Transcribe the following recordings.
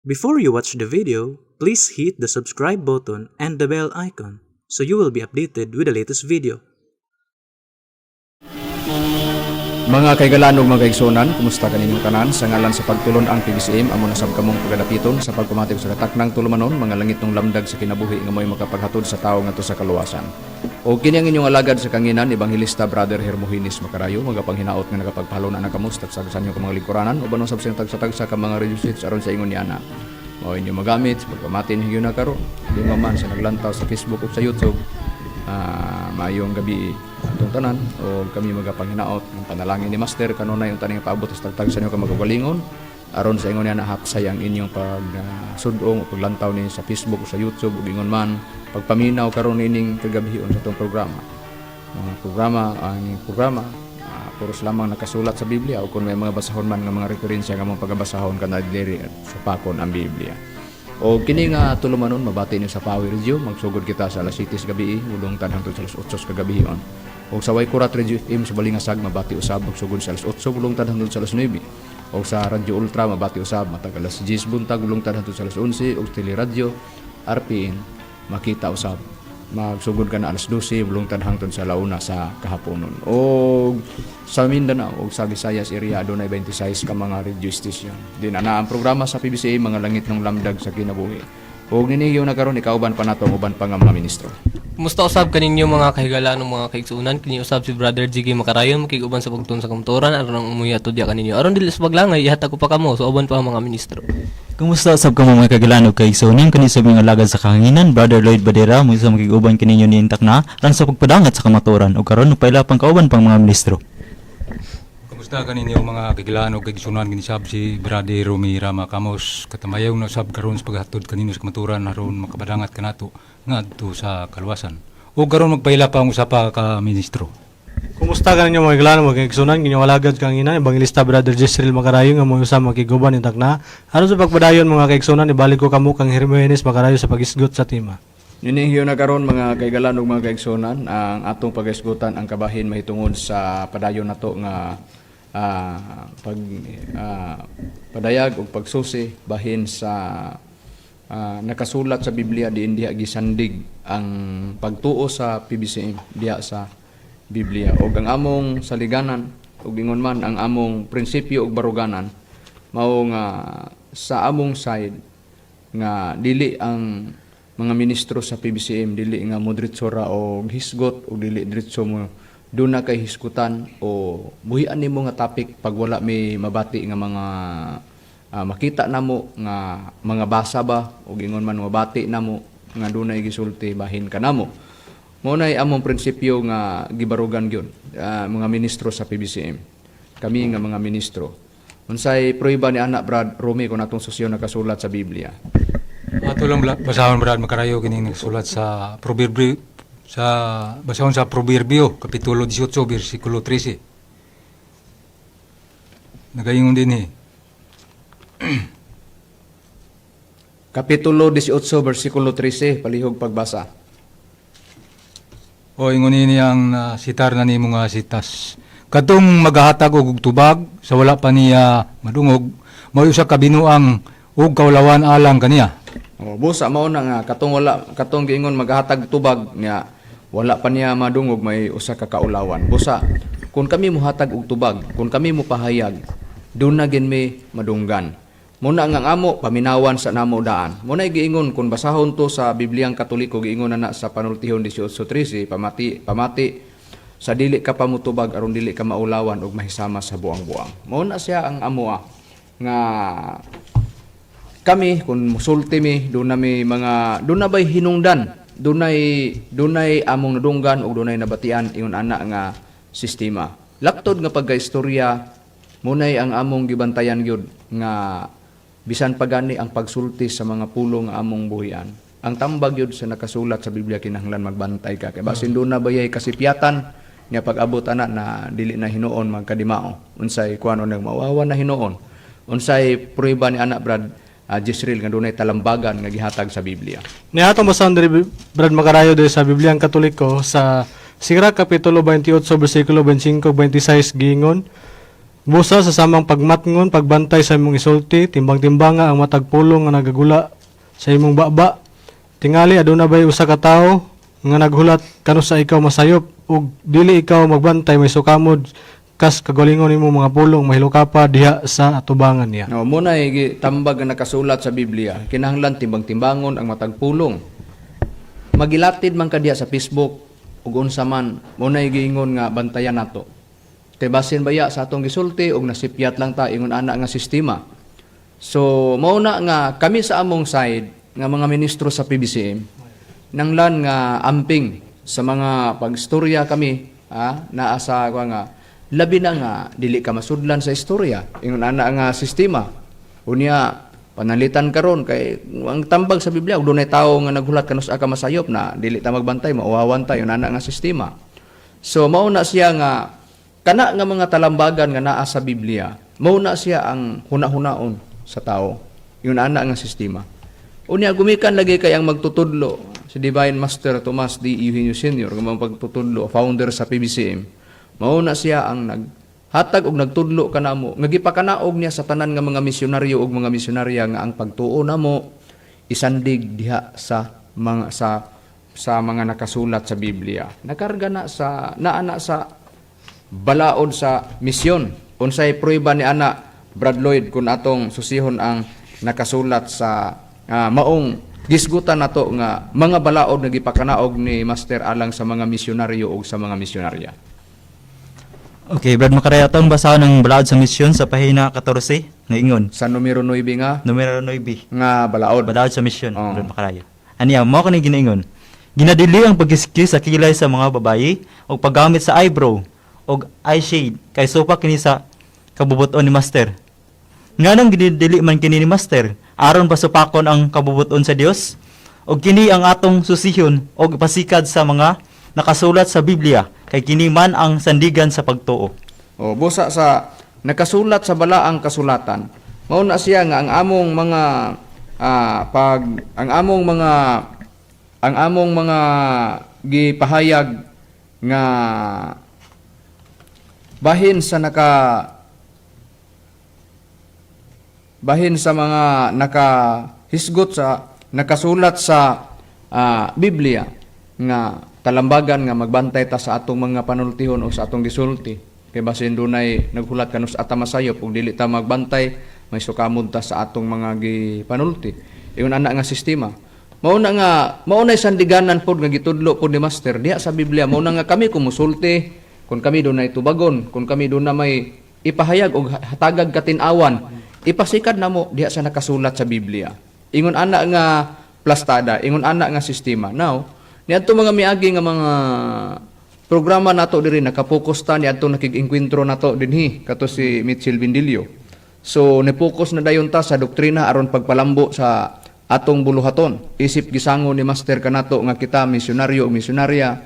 Before you watch the video, please hit the subscribe button and the bell icon so you will be updated with the latest video. Mga kaigalan ug mga kaigsunan, kumusta kaninyong tanan? Sa ngalan sa pagtulon ang PBCM, amo na sab kamong pagadapiton sa pagpamati sa kataknang tulumanon, mga langit ng lamdag sa kinabuhi nga mo'y makapaghatod sa tawo ngadto sa kaluwasan. O kini ang inyong alagad sa kanginan, Ebanghelista Brother Hermogenes Macarayo, mga panghinaot nga nakapagpahalo na kamo sa tagsa sa inyong mga lingkuranan, uban usab sa tagsa-tagsa ka mga radio sets aron sa ingon niana. Mao inyo magamit sa pagpamati ni na karon. Di man sa naglantaw sa Facebook ug sa YouTube. Maayong gabi atong tanan o kami magapanghinaot ng panalangin ni Master kanunay ang taning paabot sa tagtag sa inyong kamagagalingon aron sa ingon niya nahapsay ang inyong pag sudong o paglantaw ni sa Facebook o sa YouTube ug ingon man pagpaminaw karon ining kagabion sa atong programa. Mga programa, ang ining programa puros lamang nakasulat sa Biblia o kung may mga basahon man nga mga referensya nga mong pagabasahon kana diri supakon ang Biblia. O kini nga tulumanon mabati niyo sa Power Radio, magsugod kita sa alas 7 sa gabi, hulungtad hangtod sa alas 8 sa kagabion. O sa Waikurat Radio FM sa Balingasag mabati usab magsugod sa alas 8 hulungtad hangtod sa alas 9. O sa Radio Ultra mabati usab matag alas 10 buntag hulungtad hangtod sa alas 11, ug Teleradyo RPN makita usab magsugod ka na alas 12 bulungtad hangtod sa launa sa kahaponon. O sa Mindanao o sa Visayas area adunay 26 ka mga radio station. Din ana ang programa sa PBCA, mga langit ng lamdag sa kinabuhi. Og ninigyo na karon ikauban pa nato ang uban pa nga mga ministro. Kumusta usab kaninyo, mga kahigalaan ug mga kaigsuonan? Kini usab si Brother Jiggy Makarayon makig-uban sa pagtuon sa kamatuoran aron ang umuya tudya kaninyo. Aron dili sa paglangay, ihatag ko pa kamo so uban pa ang mga ministro. Kumusta sab kamo, mga kagalan ug kaigsuonan? Kani sa mga alagad sa kahanginan, Brother Lloyd Badera, mo sa makig-uban kaninyo ni intak na aron sa pagpadangat sa kamatuoran ug karon paila pang kauban pang mga ministro. Kumusta kaninyo, mga kagilaan ug kaigsunan? Kini sab si Brother Romy Rama Kamos katamayaw na sab karon sa paghatod kanino sa kamaturan aron makapadangat kanato ngadto sa kaluwasan. O karon magpaila pa ang usa pa ka ministro. Kumusta ka ninyo, mga iglaan, mga kaigsunan? Inyong alagad kang ina, Evangelista Brother Jezreel Macarayo nga mo usa makiguban intak na. Aron sa pagpadayon, mga kaigsunan, ibalik ko kamo kang Hermogenes Macarayo sa pagisgot sa tema. Ninihyo na karon, mga kaigalan ug mga kaigsunan, ang atong pagisgutan ang kabahin mahitungod sa padayon nato nga pag padayag ug pagsusi bahin sa nakasulat sa Biblia diin diha gisandig ang pagtuo sa PBCM diha sa Biblia ug ang among saliganan ug ingon man ang among prinsipyo ug baruganan mao nga sa among side nga dili ang mga ministro sa PBCM dili nga mo diretso ra og hisgot o dili diretso mo doon na kay hisgutan o buhian nimo nga topic pag wala may mabati nga mga makita namo nga mga basa ba o ingon man mabati namo nga dunay gisulti bahin kanamo. Mao nay among prinsipyo nga gibarugan gyud, mga ministro sa PBCM, kami nga mga ministro. Unsay prueba ni ana, Brad Romy, kung atong susyon nakasulat sa Biblia? Ato lang basahon, Brad Makarayo, kining nagsulat sa Proverbio, sa basahon sa Proverbio kapitulo 18 bersikulo 13. Nagaingon din eh. Kapitulo 18 bersikulo 13, palihog pagbasa. O ingon ini ang sitar na nimo nga sitas. Katong magahatag og tubag sa wala pa niya madungog, mao usa ka binuang ug kaulawan alang kaniya. O busa mao na nga katong wala katong giingon maghatag tubag niya wala pa niya madungog, may usa ka kaulawan. Busa kung kami muhatag og tubag, kung kami mupahayag, doon na gin mi madunggan. Muna nga ang amo paminawan sa namo daan. Muna giingon kung basahon to sa Bibliang Katoliko, giingon na na sa Panultihon 18:13, pamati pamati sa dili ka pamutubag aron dili ka maulawan ug mahisama sa buang-buang. Mao na siya ang amoa nga kami kung musulti mi doon na mi mga doon na bay hinungdan, dunay among nadunggan ug dunay nabatian ingon ana nga sistema. Laktod nga pagkaistorya, munay ang among gibantayan gyud nga bisan pa gani ang pagsulti sa mga pulong nga among buhian, ang tambag gyud sa nakasulat sa Biblia. Kinahanglan magbantay ka kay basin doon na bayay kasipyatan nga pag-abot ana na dili na hinuon magkadimao unsay kuano nang mawawa na hinuon. Unsay prueba ni ana, Brad Jezreel, nga dunay talambagan nga gihatag sa Biblia? Niatong basahon diri, Brad Macarayo, diri sa Bibliang Katoliko sa Sirach kapitulo 28 bersikulo 25 26, giingon Busa sa samang pagmatngon, pagbantay sa imong isulti, timbang-timbanga ang matag pulong nga nagagula sa imong baba. Tingali aduna bay usa ka tawo nga naghulat kanus sa ikaw masayop ug dili ikaw magbantay, may sukamod kas kagalingon nimo mga pulong, mahilukapa diha sa atubangan niya. No, muna tambag nga nakasulat sa Biblia, kinahanglan timbang-timbangon ang matag pulong. Magilatid man ka diha sa Facebook ug unsa man, mo na giingon nga bantayan nato. Kay basin baya sa atong gisulti og nasipyat lang ta, ingon ana nga sistema. So mao na nga kami sa among side nga mga ministro sa PBCM, nanglan nga amping sa mga pagstorya kami, naa sa kuha nga labi na nga dili ka masudlan sa istorya, ingon ana nga sistema. Unya panalitan karon kay ang tambag sa Biblia, ug dunay tawo nga naghulat kanus ka masayop na dili ta magbantay, mauwawan ta, ingon ana nga sistema. So mao na siya nga kana nga mga talambagan nga naa sa Biblia, mao na siya ang huna-hunaon sa tao. Yun ana nga sistema. Unya gumikan lagi kay ang magtutudlo si Divine Master Tomas D. Eugenio Sr. nga mga pagtutudlo, founder sa PBCM. Mao na siya ang naghatag og nagtudlo kanamo nga gipakanaog niya sa tanan nga mga misyonaryo ug mga misyonarya nga ang pagtuo namo isandig diha sa mga nakasulat sa Biblia. Nakarga na sa naana sa balaod sa misyon. Unsay prueba ni ana, Brad Lloyd, kung atong susihon ang nakasulat sa maong gisgutan nato nga mga balaod nga gipakanaog ni Master alang sa mga misyonaryo ug sa mga misyonarya? Okay, Brad Makaraya, atong basahon ang balaod sa misyon sa pahina 14 nga ingon. Sa numero 9 nga Numero 9. nga balaod. Balaod sa misyon, Oo. Brad Makaraya. Aniya, mao kani ginaingon. Ginadili ang pagkiskis sa kilay sa mga babayi o paggamit sa eyebrow o eyeshade kay supak kini sa kabubuton ni Master. Nganong ginidili man kini ni Master? Aron ba supakon ang kabubuton sa Dios? Og kini ang atong susihon og pasikad sa mga nakasulat sa Biblia kay kini man ang sandigan sa pagtuo. O busa sa nakasulat sa balaang kasulatan. Mao na siya nga ang among mga pag ang among mga gipahayag nga bahin sa mga nakahisgot sa nakasulat sa Biblia nga talambagan nga magbantay ta sa atong mga panultihon o sa atong gisulti, kay basin dunay naghulat kanus ata masayop ug dili ta magbantay, may sukamod ta sa atong mga gipanulti, ingon ana nga sistema. Mao na nga mao nay sandiganan pod nga gitudlo pod ni Master diha sa Biblia. Mao na nga kami kumusulti, kung kami dunay tubagon, kung kami doon may ipahayag og hatagag katin-awan, ipasikad namo diha sa nakasulat sa Biblia, ingon ana nga plastada, ingon ana nga sistema. Now, niadto mga miagi nga mga programa nato diri, nakapokus ta niadto nakig-engkwentro nato dinhi kato si Mitchell Bindilio. So nipokus na dayon ta sa doktrina aron pagpalambo sa atong buluhaton. Isip gisango ni Master kanato nga kita misyonaryo o misyonarya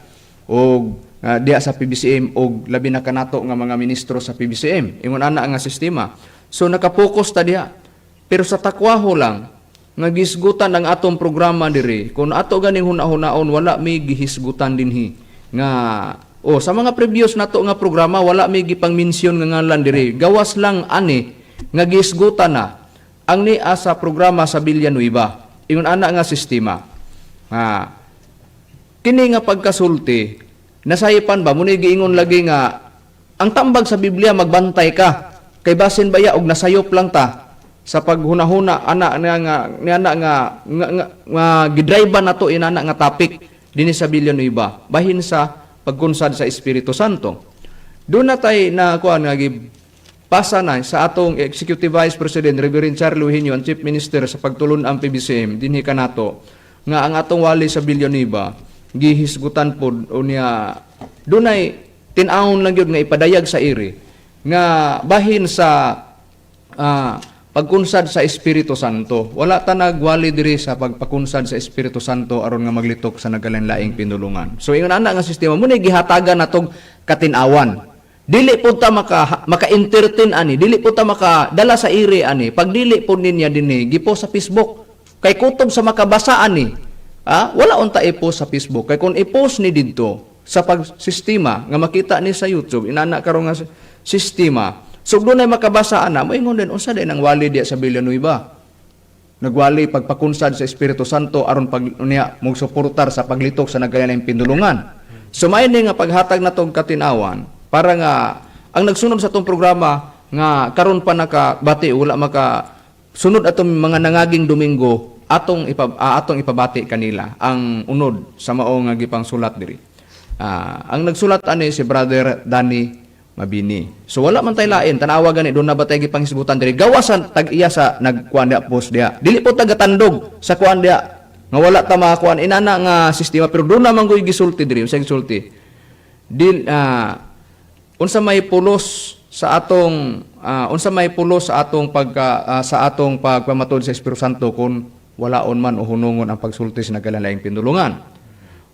og diha sa PBCM og labi na kanato nga mga ministro sa PBCM. Ingon ana nga sistema. So nakapokus ta diha. Pero sa takwaho lang nga gisgutan ang atong programa diri, kung ato ganing huna-hunaon, wala may gihisgutan dinhi nga oh, sa mga previous nato nga programa, wala may gipang-mention nga ngalan diri, gawas lang ani nga gisgutan na ang niya sa programa sa Villanueva, ingon ana nga sistema. Nga kini nga pagkasulti nasayipan ba mo ni giingon lagi nga ang tambag sa Biblia, magbantay ka kay basin baya og nasayop lang ta sa paghunahuna ana nga nga ni ana nga nga, nga, nga gidrive nato inana nga topic dinhi sa Villanueva bahin sa pagkunsad sa Espiritu Santo. Doon na tay na kuan nga pasa na sa atong Executive Vice President Reverend Charles Eugenio, ang Chief Minister sa pagtulon ang PBCM dinhi kanato, nga ang atong wali sa Villanueva gihisgutan pod. Unya dunay tin-awon lang gyud nga ipadayag sa iri nga bahin sa pagkunsad sa Espiritu Santo. Wala ta nagwali diri sa pagpakunsad sa Espiritu Santo aron nga maglitok sa nagkalain-laing pinulungan. So ingon ana nga sistema mo ni gihatagan natong katin-awan. Dili pud ta maka-entertain ani, dili pud ta makadala sa iri ani. Pag dili pud ninya dinhi gipost sa Facebook kay kutob sa makabasa ani. Wala unta i-post sa Facebook kay kung i-post ni didto sa pagsistema nga makita ni sa YouTube, inana karon nga sistema. So dunay makabasa ana, moingon din, unsa din ang wali diya sa Villanueva? Nagwali pagpakunsad sa Espiritu Santo aron pag unya mo suportar sa paglitok sa nagkalain pinulungan. So may ni nga paghatag natong katinawan para nga ang nagsunod sa atong programa nga karon pa nakabati, wala maka sunod atong mga nangaging Domingo, atong ipabati kanila ang unod sa mao nga gipang sulat diri. Ang nagsulat ani si Brother Danny Mabini. So wala man tay lain, tanawa gani doon na ba tay gipanghisgutan diri. Gawasan tag iya sa nagkuan dia, post dia. Dili po tagatandog sa kuan dia nga wala ta makakuan inana nga sistema, pero doon na man goy gisulti diri, unsay gisulti? Dil unsa may pulos sa atong unsa may pulos sa atong pagka sa atong pagpamatod sa Espiritu Santo kung walaon man o hunungon ang pagsulti sa nagkalain pinulungan?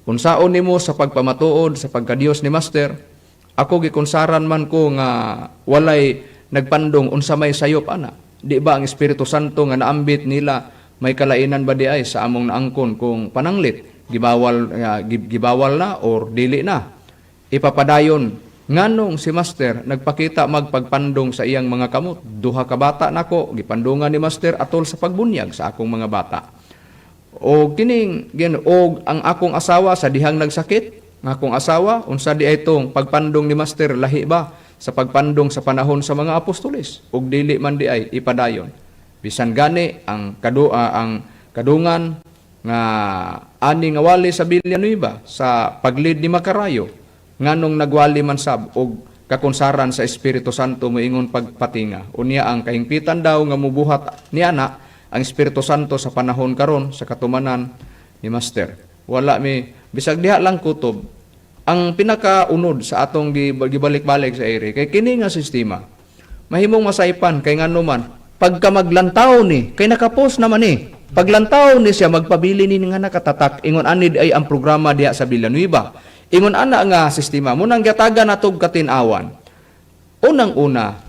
Unsaon nimo sa pagpamatuod sa pagkadiyos ni Master? Ako gikonsaran man ko nga walay nagpandong, unsa may sayop ana? Di ba ang Espiritu Santo nga naambit nila, may kalainan ba di ay sa among naangkon kung pananglit gibawal na or dili na ipapadayon? Nganong si Master nagpakita magpagpandong sa iyang mga kamot? Duha ka bata nako gipandungan ni Master atol sa pagbunyag sa akong mga bata. O kining gin og ang akong asawa sa dihang nagsakit, ang akong asawa, unsa di ay tong pagpandong ni Master, lahi ba sa pagpandong sa panahon sa mga apostoles og dili man di ay ipadayon? Bisan gani ang ang kadungan nga ani nga wali sa Villanueva sa paglid ni Makarayo, nganong nagwali man sab og kakonsaran sa Espiritu Santo moingon pagpatinga? Unya ang kahingpitan daw nga mubuhat niana ang Espiritu Santo sa panahon karon sa katumanan ni Master. Wala mi bisag diha lang kutob. Ang pinakaunod sa atong gibalik-balik sa ere kay kini nga sistema mahimong masaypan, kay ngano man pagka maglantaw ni, kay nakapost naman ni, paglantaw ni siya magpabili ni nga nakatatak ingon ani ay ang programa diha sa Villanueva, ingon ana nga sistema munang gatagan natog katin-awan. Unang-una,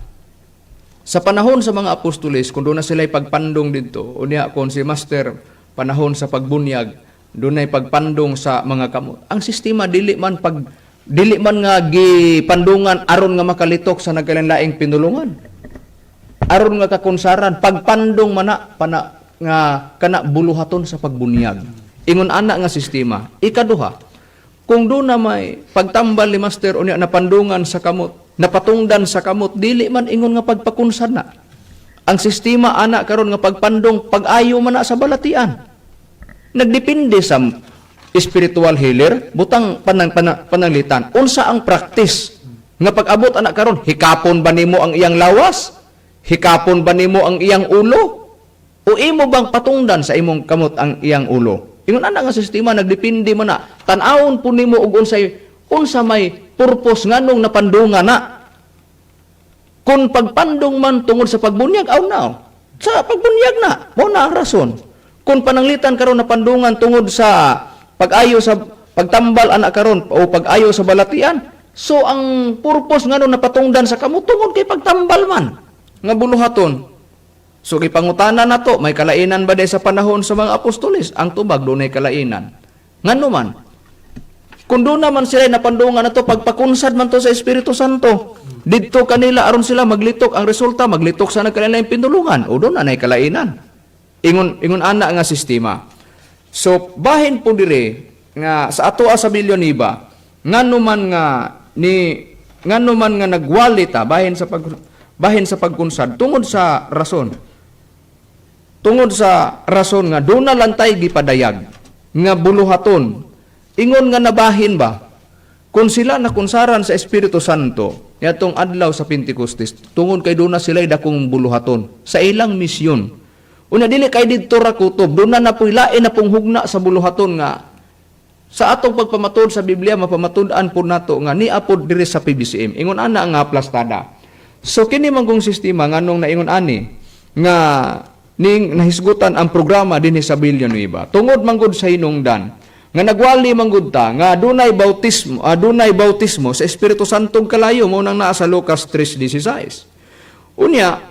sa panahon sa mga apostoles, kung doon na sila'y pagpandong dito, unya kung si Master panahon sa pagbunyag, doon ay pagpandong sa mga kamot. Ang sistema dili man nga gipandungan aron nga makalitok sa nagkalain-laing pinulungan. Aron nga kakonsaran, pagpandong mana pana nga kana buluhaton sa pagbunyag. Ingon ana nga sistema. Ikaduha, kung doon na may pagtambal ni Master unya napandungan sa kamot, napatungdan sa kamot, dili man ingon nga pagpakunsad na. Ang sistema ana karon nga pagpandong, pag-ayo man na sa balatian. Nagdepende sa spiritual healer, butang pananglitan. Unsa ang practice nga pag-abot ana karon, hikapon ba nimo ang iyang lawas? Hikapon ba nimo ang iyang ulo? O imo bang patungdan sa imong kamot ang iyang ulo? Ingon ana nga sistema nagdepende man na. Tan-awon po nimo og unsa may purpose nganong napandungan na. Kung pagpandong man tungod sa pagbunyag, aw na. Sa pagbunyag na, mao na ang rason. Kung pananglitan karon napandungan tungod sa pag-ayo sa pagtambal ana karon o pag-ayo sa balatian, so ang purpose nganong napatungdan sa kamot tungod kay pagtambal man nga buluhaton. So gipangutana nato, may kalainan ba day sa panahon sa mga apostoles? Ang tubag, dunay kalainan. Ngano man? Kung doon naman sila napandungan na to, pagpakunsad man to sa Espiritu Santo. Didto kanila aron sila maglitok, ang resulta maglitok sa nagkalain pinulungan o doon na nay kalainan. Ingon ana nga sistema. So bahin po dire nga sa atoa sa Villanueva, ngano man nga nagwali ta bahin sa pagkunsad tungod sa rason. Tungod sa rason nga doon na lantay gipadayag nga buluhaton. Ingon nga nabahin ba kung sila nakunsaran sa Espiritu Santo yatong adlaw sa Pentecostes tungod kay doon na sila'y dakong buluhaton sa ilang misyon? Una, dili kay didto ra kutob, doon na napoy lain na pong hugna sa buluhaton nga sa atong pagpamatud sa Biblia mapamatud-an po nato nga niapod diri sa PBCM. Ingon ana nga plastada. So kini manggong sistema nganong naingon ani nga ning nahisgutan ang programa dinhi sa Villanueva. Tungod manggod sa hinungdan nga nagwali manggod ta nga dunay bautismo sa Espiritu Santo kalayo, mo nang naa sa Lucas 3:16. Unya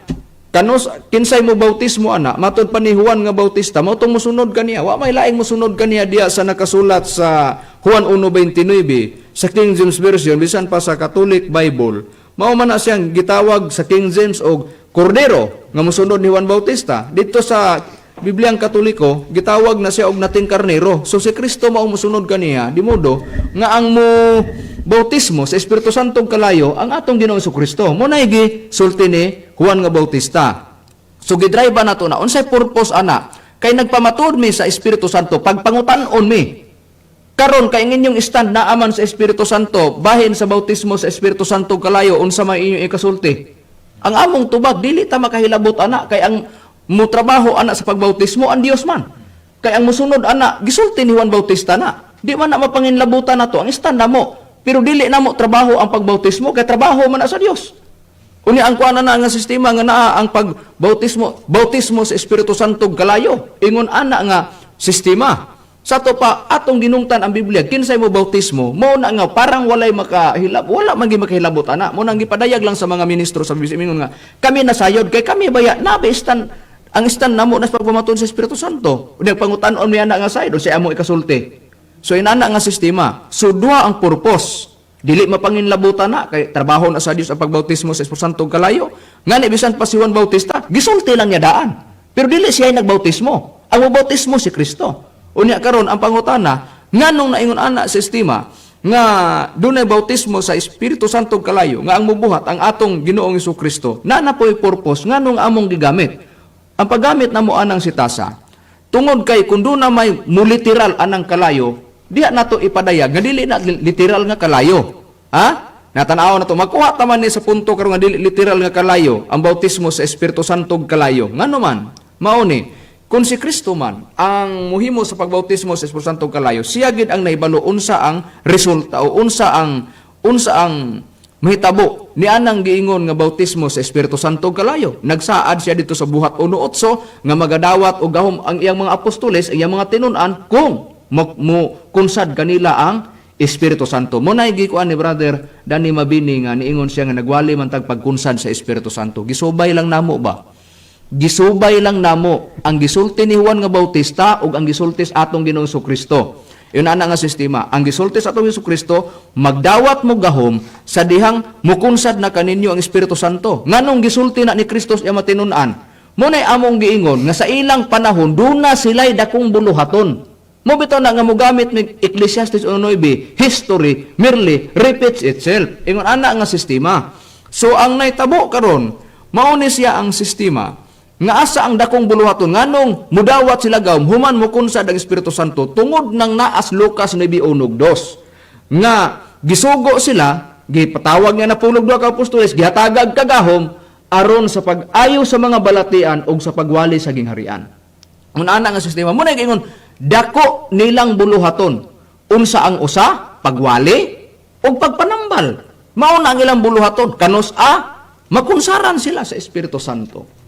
kanos kinsay mo bautismo ana, matud pa ni Juan nga Bautista mao tong mosunod kaniya. Wa may laing mosunod kaniya diya sa nakasulat sa Juan 1:29 sa King James Version, bisan pa sa Catholic Bible. Mao man na siyang gitawag sa King James og Kordero nga mosunod ni Juan Bautista. Dito sa Bibliang Katoliko, gitawag na siya og nating karnero. So si Kristo mao mosunod kaniya, di modo nga ang mo bautismo sa Espiritu Santo ug kalayo ang atong Ginoong Kristo. Mo na sulti ni Juan nga Bautista. So gidrive na to na unsay purpose ana? Kay nagpamatuod mi sa Espiritu Santo pagpangutan-on mi. Karon kay ang inyong stand naaman sa Espiritu Santo, bahin sa bautismo sa Espiritu Santo kalayo, unsa may inyong ikasulti? Ang among tubag dili ta makahilabot ana, kay ang mutrabaho ana sa pagbautismo ang Dios man. Kay ang musunod ana gisulti ni Juan Bautista na. Di man na mapanginlabutan nato ang stand namo. Pero dili namo trabaho ang pagbautismo, kay trabaho man na sa Dios. Unya ang kuan na nga sistema nga naa ang pagbautismo, bautismo sa Espiritu Santo kalayo. Ingon ana nga sistema. Sa to pa atong ginungtan ang Biblia, kinsay mo bautismo, mao na nga parang walay makahilab, wala man gyud makahilabot ana. Mo nang gipadayag lang sa mga ministro sa Biblia, ingon nga kami nasayod kay kami baya nabi stand ang stand namo na sa pagpamatuod sa Espiritu Santo. Unya pangutan-on mi ana nga side, unsay amo ikasulti. So inana nga sistema. So duha ang purpose. Dili mapanginlabutan na kay trabaho na sa Dios ang pagbautismo sa Espiritu Santo kalayo. Ngani bisan pa si Juan Bautista, gisulti lang niya daan. Pero dili siya ay nagbautismo. Ang mobautismo si Kristo. Unya karon ang pangutana, nganong naingon ana sistema nga dunay bautismo sa Espiritu Santo kalayo nga ang mubuhat ang atong Ginoong Kristo. Na na po'y purpose nganong among gigamit. Ang paggamit namo anang sitasa, tungod kay kung doon na may muliteral anang kalayo, diha nato ipadayag nga dili na literal nga kalayo. Ha? Natanaw na to, makuha taman ni sa punto karon nga dili literal nga kalayo ang bautismo sa Espiritu Santo kalayo. Ngano man? Mao ni kung si Kristo man ang muhimo sa pagbautismo sa Espiritu Santo kalayo, siya gid ang nahibalo unsa ang resulta o unsa ang mahitabo ni anang giingon nga bautismo sa Espiritu Santo kalayo. Nagsaad siya dito sa Buhat 1:8 nga magadawat og gahom ang iyang mga apostoles, ang iyang mga tinun-an kung mo kunsad kanila ang Espiritu Santo. Mo na gikuan ni Brother Danny Mabini nga niingon siya nga nagwali man tag pagkunsad sa Espiritu Santo. Gisubay lang namo ba? Gisubay lang namo ang gisulti ni Juan nga Bautista ug ang gisulti sa atong Ginoong Kristo. Yun ana nga sistema. Ang gisulti sa atong Kristo, magdawat mo gahom sa dihang mukunsad na kaninyo ang Espiritu Santo. Nganong gisulti na ni Kristo sa matinun-an? Mo nay among giingon nga sa ilang panahon duna sila'y dakong buluhaton. Mo bitaw na nga mogamit mig Ecclesiastes 1:9, history merely repeats itself. Ingon ana nga sistema. So ang naitabo karon, mao ni siya ang sistema nga asa ang dakong buluhaton, nganong mudawat sila gahom human mukunsad ang Espiritu Santo, tungod nang naas Lucas 9:2 nga gisugo sila, gipatawag niya na pulog duha ka apostoles, gihatagag kagahom aron sa pag-ayo sa mga balatian ug sa pagwali sa gingharian. Mun ana nga sistema, mo na ingon dako nilang buluhaton. Unsa ang usa? Pagwali ug pagpanambal. Mao na ang ilang buluhaton, kanus a makunsaran sila sa Espiritu Santo.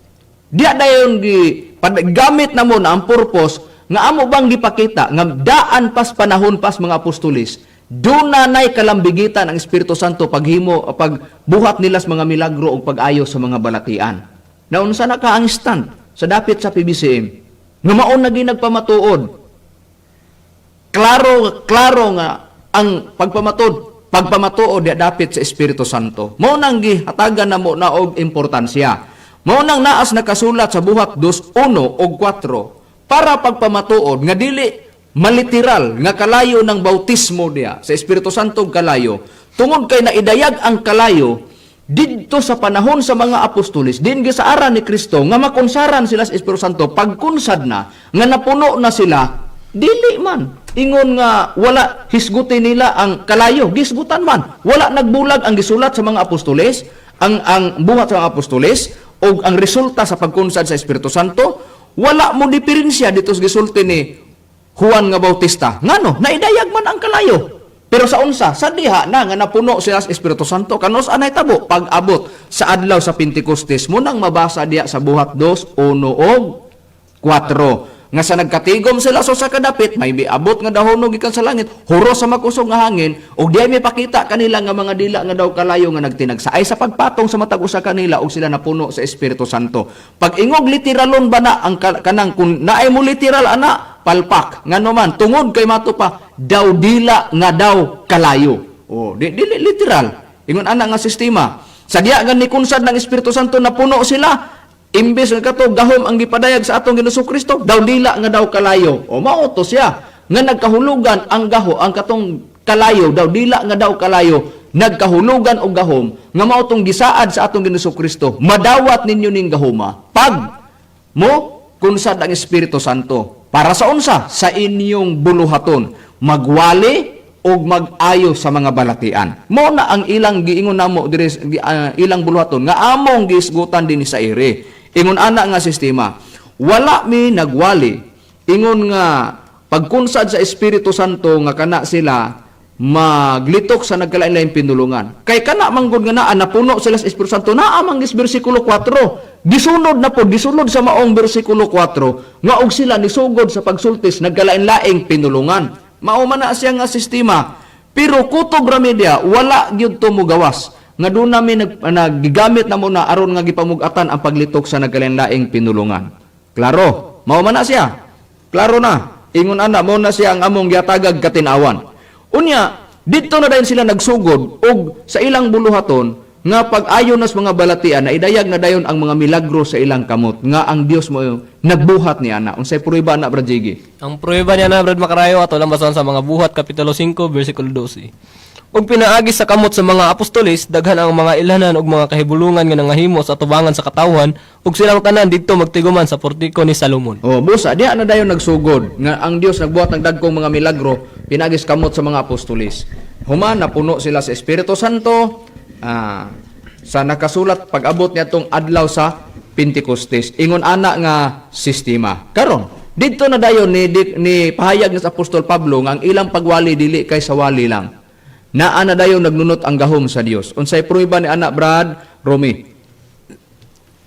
Diya dayon gi gamit na mo na ang purpose nga amo bang gipakita nga daan pas panahon pas mga apostolis, duna nay kalambigitan ang Espiritu Santo paghimo, pagbuhat nila sa mga milagro ug pag-ayo sa mga balatian. Naunsa na ka ang stand sa dapit sa PBCM nga mao na nagpamatuod? Klaro klaro nga ang pagpamatuod diya dapit sa Espiritu Santo. Mao nang gihatagan namo na og importansya. Mao nang naas nakasulat sa Buhat 2:1 og 4 para pagpamatuod nga dili maliteral nga kalayo ng bautismo diya sa Espiritu Santo kalayo, tungod kay naidayag ang kalayo didto sa panahon sa mga apostoles din gisaaran ni Kristo nga makunsaran sila sa Espiritu Santo. Pagkunsad na nga napuno na sila, dili man ingon nga wala hisguti nila ang kalayo. Gisgutan man. Wala nagbulag ang gisulat sa mga apostoles, ang Buhat sa mga Apostoles o ang resulta sa pagkunsad sa Espiritu Santo, wala mo diferensya dito sa gisulti ni Juan nga Bautista. Ngano? Naidayag man ang kalayo. Pero sa unsa? Sa diha na nga napuno sila sa Espiritu Santo, kanus anay tabo pag-abot sa adlaw sa Pentecostes, mo nang mabasa diya sa Buhat 2:1 og 4 nga sa nagkatigom sila so sa kadapit, may miabot nga dahono gikan sa langit, huros sa makusog nga hangin, ug diay may pakita kanila nga mga dila nga daw kalayo nga nagtinagsaay sa pagpatong sa matag usa kanila, ug sila napuno sa Espiritu Santo. Pag ingog literalon ba na ang kanang kung naay mo literal ana, palpak. Ngano man? Tungod kay mato pa daw dila nga daw kalayo. Oh, di, dili literal. Ingon ana nga sistema. Sa diha nga nikunsad ng Espiritu Santo, napuno sila. Imbes nga kato gahom ang gipadayag sa atong Ginoong Kristo, daw dila nga daw kalayo. O mao to siya nga nagkahulugan ang gaho, ang katong kalayo, daw dila nga daw kalayo, nagkahulugan og gahom nga mao tong gisaad sa atong Ginoong Kristo. Madawat ninyo ning gahoma pag mo kunsad ang Espiritu Santo. Para sa unsa? Sa inyong buluhaton, magwali og mag-ayo sa mga balatian. Mo na ang ilang giingon namo diri ilang buluhaton nga among giisgutan dinhi sa ire. Ingon ana nga sistema. Wala mi nagwali ingon nga pagkunsad sa Espiritu Santo nga kana sila maglitok sa nagkalain-laing pinulungan. Kay kana manggod nga naa napuno sila sa Espiritu Santo, naa man gis bersikulo 4. Gisunod na po, gisunod sa maong bersikulo 4 nga og sila nisugod sa pagsultis nagkalain-laing pinulungan. Mao man na siya nga sistema. Pero kutob ra media, wala gyud to mogawas nga doon namin naggigamit na mo na aron nga gipamug-atan ang paglitok sa nagkalain-laing pinulungan. Klaro, mao man na siya. Klaro na. Ingon ana mo na siya ang among gihatagag katinawan. Unya, didto na dayon sila nagsugod og sa ilang buluhaton nga pag-ayon nas mga balatian na idayag na dayon ang mga milagro sa ilang kamot nga ang Dios mo nagbuhat ni ana. Unsay prueba na, Brad Jiggy? Ang pruweba niya na, Brad Makarayo, ato lang basahan sa Mga Buhat, Kapitulo 5, versikulo 12. Ug pinaagi sa kamot sa mga apostoles, daghan ang mga ilhanan ug mga kahibulungan nga nangahimo sa atubangan sa katawhan, ug silang tanan didto magtiguman sa portiko ni Salomon. Oh, busa diha na dayon nagsugod nga ang Dios nagbuhat ng dagkong mga milagro pinaagis kamot sa mga apostoles. Human napuno sila sa Espiritu Santo sa nakasulat pag-abot niadtong adlaw sa Pentecostes. Ingon ana nga sistema. Karon, didto na dayon ni pahayag ni sa Apostol Pablo nga ang ilang pagwali dili kay sa wali lang. Naa na dayon nagnunot ang gahom sa Dios. Unsay pruweba ni ana, Brad Romy?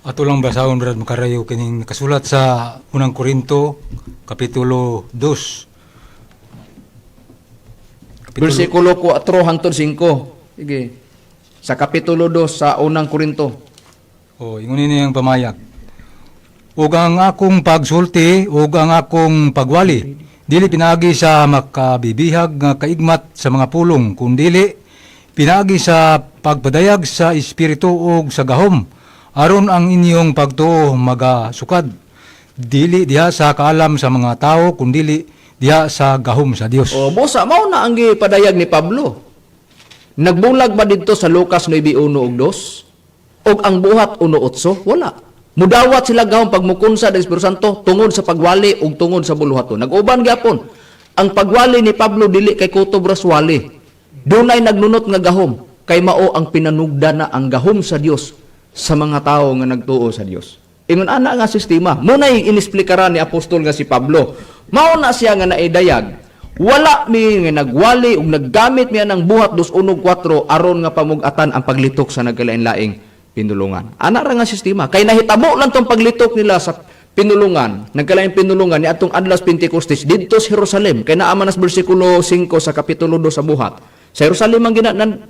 Ato lang basahon, Brad Makarayo, kining nakasulat sa Unang Korinto kapitulo 2. Kapitulo, Bersikulo 4 hangtod 5. Sige. Sa kapitulo 2 sa Unang Korinto. Oh, ingon ini ang pamayag. Ug ang akong pagsulti ug ang akong pagwali dili pinaagi sa makabibihag nga kaigmat sa mga pulong, kundili pinaagi sa pagpadayag sa espiritu ug sa gahom, aron ang inyong pagtuo magasukad dili diha sa kaalam sa mga tao, kundili diha sa gahom sa Dios. O busa mao na ang gipadayag ni Pablo. Nagbulag ba didto sa Lucas 9:1 ug 2? Og ang Buhat 1:8? Wala. Mudawat sila gahom pagmukunsa ng Espiritu Santo tungod sa pagwali ug tungod sa buluhaton. Nag-uban gyapon. Ang pagwali ni Pablo dili kay kutob ras wali. Dunay nagnunot nga gahom kay mao ang pinanugda na ang gahom sa Dios sa mga tawo nga nagtuo sa Dios. Ingon ana nga sistema. Muna'y inisplikaran ni apostol nga si Pablo. Mao na siya nga naidayag. Wala mi nga nagwali ug naggamit mi anang Buhat 2:1-4 aron nga pamug-atan ang paglitok sa nagkalain-laing pinulungan. Ana ra nga sistema. Kay nahitabo lang tong paglitok nila sa pinulungan, nagkalaing pinulungan ni atong adlaw sa Pentecostes didto sa Jerusalem. Kay naa man nas bersikulo 5 sa kapitulo 2 sa Buhat. Sa Jerusalem ang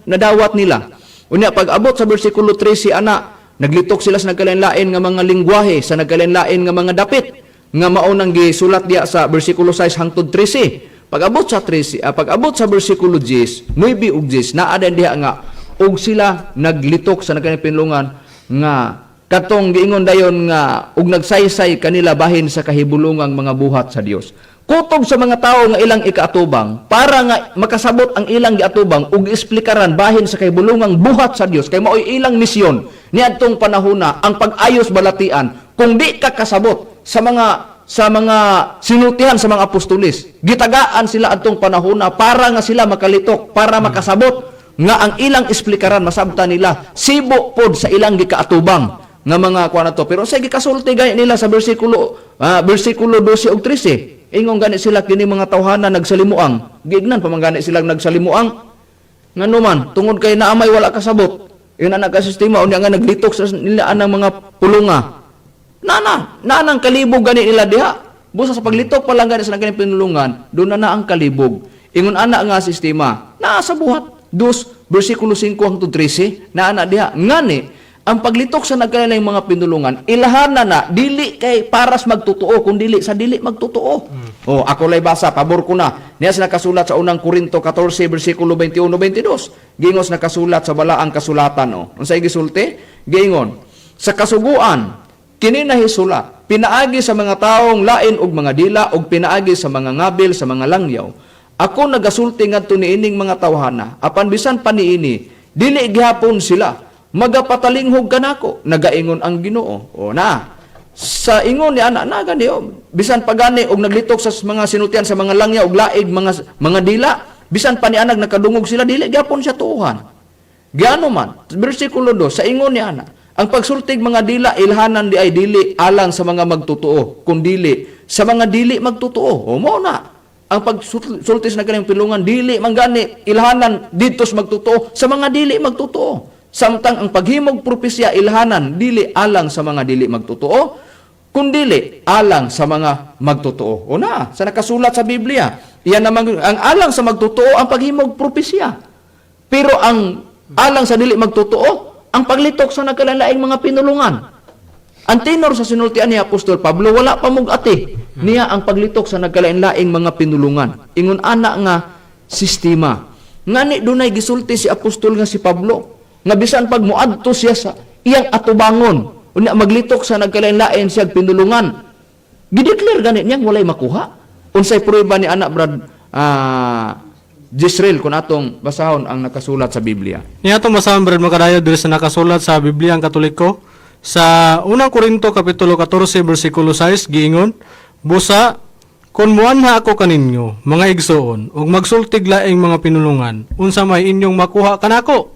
nadawat nila. Unya pag abot sa bersikulo 13 ana, naglitok sila sa nagkalain-lain nga mga lingwahe, sa nagkalain-lain nga mga dapit nga mao nang gisulat diya sa bersikulo 6 hangtod 13. Pag-abot sa 13, pag-abot sa bersikulo 10, 9 ug 10, naa din diha nga og sila naglitok sa nagkalain pinulungan nga katong giingon dayon nga og nagsaysay kanila bahin sa kahibulungang mga buhat sa Dios. Kutob sa mga tawo nga ilang ikaatubang para nga makasabot ang ilang giatubang ug isplikaran bahin sa kahibulungang buhat sa Dios kay maoy ilang misyon niadtong panahona ang pag-ayos balatian. Kung di ka kasabot sa mga sinultihan sa mga apostolis, gitagaan sila adtong panahona para nga sila makalitok, para makasabot nga ang ilang isplikaran masabta nila sibo pod sa ilang gikaatubang nga mga kuan to. Pero sa gikasulti gani nila sa bersikulo 12 ug 13, ingon gani sila, kini mga tawhana nagsalimuang. Giignan pa man gani silang nagsalimuang, ngano man tungod kay naamay wala kasabot. Yun ang nagkasistema. Unya nga naglitok sa nila anang mga pulunga. Nana, nanang kalibog gani nila diha. Busa sa paglitok pa lang gani sa nagkaning pinulungan, doon na na ang kalibog. Ingon ana nga sistema, naa sa Buhat 2, bersikulo 5 hangtod 13, naa na diha. Ngani, Ang paglitok sa nagkalain mga pinulungan, ilahan na na dili kay paras magtotoo kun dili sa dili magtotoo. Oh, ako lay basa, pabor ko na. Niya sa nakasulat sa unang Korinto 14 bersikulo 21 22. Gingos nakasulat sa balaang kasulatan oh. Unsay gisulti? Giingon, sa kasuguan kini nahisulat pinaagi sa mga taong lain og mga dila og pinaagi sa mga ngabil sa mga langyaw. Ako nagasulti ngadto niining mga tawhana, apan bisan pa niini, dili gihapon sila magapatalinghog kanako, nagaingon ang Ginoo. O na, sa ingon ni ana na gani oh, bisan pagani og naglitok sa mga sinultian sa mga langyaw og laig mga dila, bisan pa ni anag nakadungog sila, dili gihapon siya tuohan. Giano man, bersikulo 2, sa ingon ni ana, ang pagsultig mga dila ilhanan di ay dili alang sa mga magtotoo, kundili sa mga dili magtotoo. O mo na, ang pagsulti sa nagkalang pilungan dili manggani ilhanan didto sa magtotoo, sa mga dili magtotoo. Samtang ang paghimog propesya ilhanan dili alang sa mga dili magtotoo, kundili alang sa mga magtotoo. O na, sa nakasulat sa Biblia, iyan naman ang alang sa magtotoo ang paghimog propesya. Pero ang alang sa dili magtotoo, ang paglitok sa nagkalalaing mga pinulungan. Ang tenor sa sinultian ni Apostol Pablo, wala pa mug-ati niya ang paglitok sa nagkalain-laing mga pinulungan. Ingon ana nga sistema. Ngani dunay gisulti si Apostol nga si Pablo, nga bisan pag moadto siya sa iyang atubangon, unya maglitok sa nagkalain-lain siya pinulungan. Gideclare gani niyang walay makuha. Unsay prueba ni anak Brad Jisrael kung atong basahon ang nakasulat sa Biblia? Niya itong basahan, Brad Makadayo, diri sa nakasulat sa Biblia ang Katoliko. Sa unang Korinto, Kapitulo 14, versikulo 6, giingon, "Busa, kung muanha ako kaninyo, mga igsoon, ug magsultig laing mga pinulungan, unsa may inyong makuha kanako?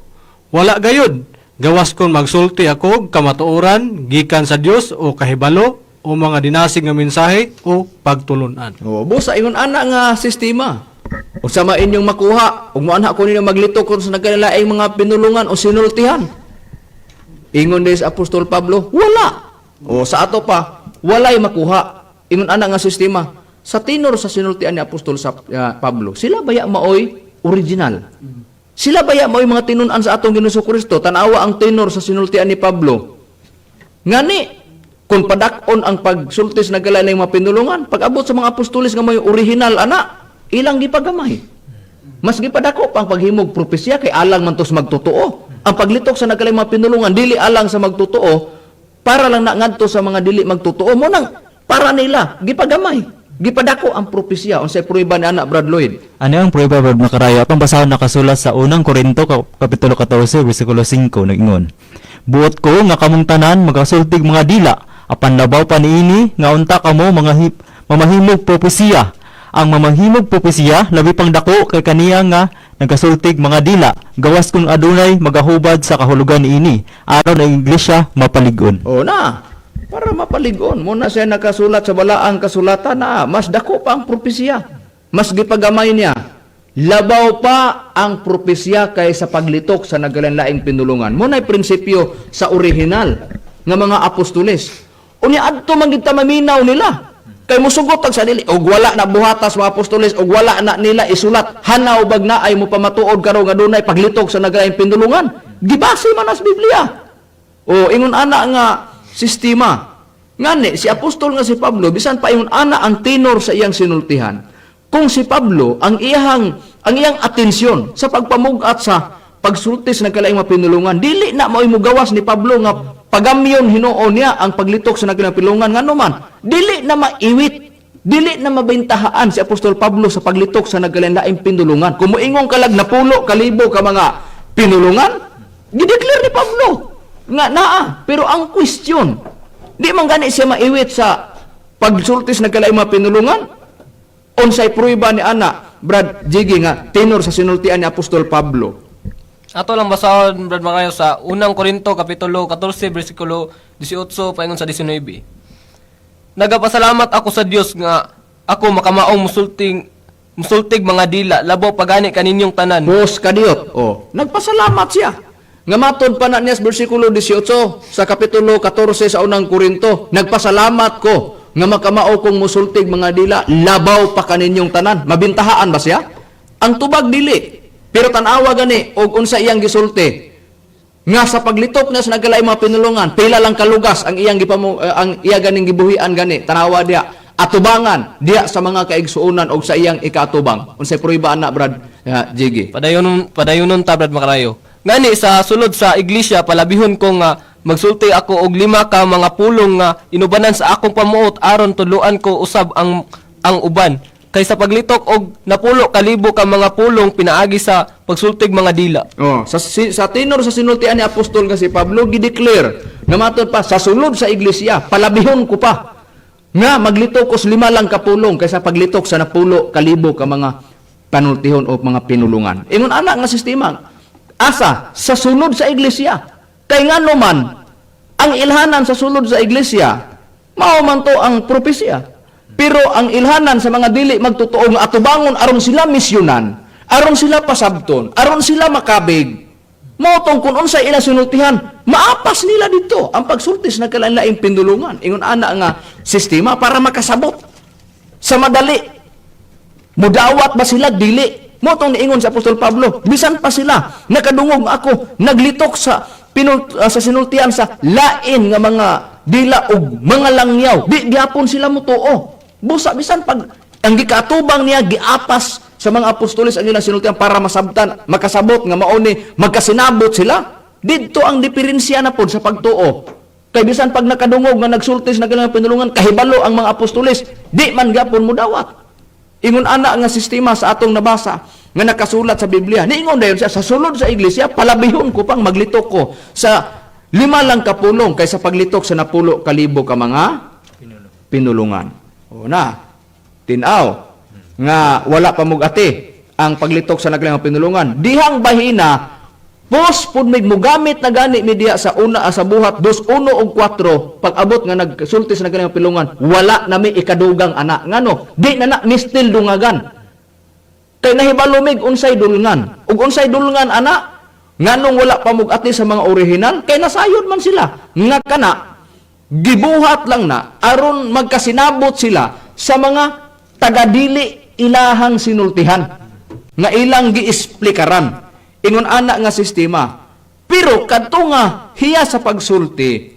Wala gayud. Gawas kon magsulti ako og kamatuoran, gikan sa Dios o kahibalo, o mga dinasig nga mensahe, o pagtulunan." O, busa ingon ana nga sistema. Unsa may inyong makuha ug moanha ko ninyo maglitok kon sa nagkalaing mga pinulungan o sinultihan? Ingon din sa Apostol Pablo, wala. O sa ato pa, walay makuha. Ingon ana nga sistema. Sa tinor sa sinultian ni Apostol sa Pablo, sila baya maoy original? Sila baya maoy mga tinun-an sa atong Ginoong Kristo? Tanawa ang tenor sa sinultian ni Pablo. Ngani, kung padak-on ang pagsulti sa nagkalain mga pinulungan, pag-abot sa mga apostoles nga may original ana, ilang gipagamay. Mas gipadako pa ang paghimog propesya kay alang man tos magtotoo. Ang paglitok sa nagkalain mga pinulungan dili alang sa magtotoo, para lang na ngadto sa mga dili magtotoo mo nang para nila gipagamay. Gipadako ang propesya. Unsay prueba ni anak, Brad Lloyd? Ano ang prueba, Brad Makarayo? Atong basahon nakasulat sa unang Korinto kapitulo 14 bersikulo 5 nag-ingon. "Buot ko nga kamong tanan magasultig mga dila apan labaw pa niini nga unta kamo mga mamahimog propesiya. Ang mamahimog propesiya labi pang dako kay kaniya nga nagasultig mga dila, gawas kung adunay magahubad sa kahulugan niini aron ang iglesia mapalig-on." O na, para mapaligon. Muna siya nakasulat sa balaang kasulatan na mas dako pa ang propesya. Mas gipagamay niya. Labaw pa ang propesya kaysa paglitok sa nagkalanlaing pinulungan. Muna'y prinsipyo sa orihinal nga mga apostoles. Unya adto man gid ta maminaw nila. Kay musugot tag sa dili og wala na buhatas mga apostoles og wala na nila isulat. Hanaw bag na ay mo pamatuod karon nga dunay paglitok sa naglaing pinulungan? Gibase man as Biblia. O ingon ana nga sistema. Ngani si apostol nga si Pablo bisan pa ingon ana ang tenor sa iyang sinultihan. Kung si Pablo ang iyang atensyon sa pagpamug-at sa pagsulti sa nagkalaing mga pinulungan, dili na mao'y mugawas ni Pablo nga pagamyon hinuon niya ang paglitok sa nagkalaing pinulungan, ngano man dili na maiwit, dili na mabintahaan si Apostol Pablo sa paglitok sa nagkalaing pinulungan. Kung moingon kalag napulo kalibo ka mga pinulungan, gideclare ni Pablo nga naa. Pero ang question, di man gani siya maiwit sa pagsulti sa nagkalaing mga pinulungan. Unsay prueba ni ana, Brad Jiggy, nga tenor sa sinultian ni Apostol Pablo? Ato lang basahon, Brad Makayo, sa unang Korinto kapitulo 14 bersikulo 18 paingon sa 19. "Nagapasalamat ako sa Dios nga ako makamaong musultig mga dila labaw pagani kaninyong tanan." Bos kadiyot. Oh, nagpasalamat siya. Nga matod pa na niya sa bersikulo 18 sa kapitulo 14 sa unang Korinto, "Nagpasalamat ko nga makamao kong musultig mga dila labaw pa kaninyong tanan." Mabintahaan ba siya? Ang tubag dili. Pero tan-awa gani og unsa iyang gisulti. Nga sa paglitok niya sa nagkalaing mga pinulungan, pila lang kalugas ang iyang ang iya ganing gibuhian gani. Tanawa diha, atubangan diha sa mga kaigsuonan og sa iyang ikaatubang. Unsay prueba ana, Brad Jiggy? Padayonon, padayonon ta, Brad Makarayo. Ngani sa sulod sa iglesia, palabihon ko nga magsulti ako og lima ka mga pulong nga inubanan sa akong pamuot aron tudloan ko usab ang uban. Kay sa paglitok og napulo kalibo ka mga pulong pinaagi sa pagsultig mga dila. Oh, sa tinor sa sinultian ni apostol nga si Pablo, gideclare nga matod pa sa sulod sa iglesia, palabihon ko pa nga maglitok og lima lang kapulong kaysa paglitok sa 10,000 ka mga panultihon o mga pinulungan. Ingon ana nga sistema asa sa sulod sa iglesia. Kay ngano man ang ilhanan sa sulod sa iglesia, mao man to ang propesya. Pero ang ilhanan sa mga dili magtotoo nga atubangon aron sila misyonan, aron sila pasabton, aron sila makabig. Mao tong kung unsay ilang sinultihan, maapas nila dito ang pagsultis na kalain-laing pindulungan. Ingon ana nga sistema para makasabot sa madali. Mudawat ba sila? Dili. Mo tong niingon sa Apostol Pablo, bisan pa sila nakadungog ako naglitok sa sinultian sa lain nga mga dila og mga langyaw. Di gyapon sila motuo. Busa bisan pag ang gikaatubang niya giapas sa mga apostoles ang ilang sinultian para masabtan, makasabot nga mao ni magkasinabot sila. Didto ang diferensya na pod sa pagtuo. Kay bisan pag nakadungog nga nagsultis na kanilang pinulungan, kahibalo ang mga apostoles, di man gyapon modawat. Ingon ana nga sistema sa atong nabasa nga nakasulat sa Biblia. Niingon dayon siya sa sulod sa iglesia, palabihon ko pang maglitok ko sa lima lang kapulong kaysa paglitok sa 10,000 ka mga pinulungan. O na, tinaw nga wala pa mugati ang paglitok sa naglaing pinulungan. Dihang bahina, pos pud mig mugamit na gani mi diha sa una sa Buhat 2:1 ug 4, pag-abot nga nagsulti sa naglaing pinulungan, wala na mi ikadugang ana. Ngano? Di na na mistil dungagan. Kay nahibalo mig unsay dulngan. Ug unsay dulngan ana? Nganong wala pa mug-ati sa mga orihinal? Kay nasayod man sila nga kana gibuhat lang na aron magkasinabot sila sa mga tagadili ilahang sinultihan nga ilang giesplikaran. Ingon ana nga sistema. Pero kadto nga hiya sa pagsulti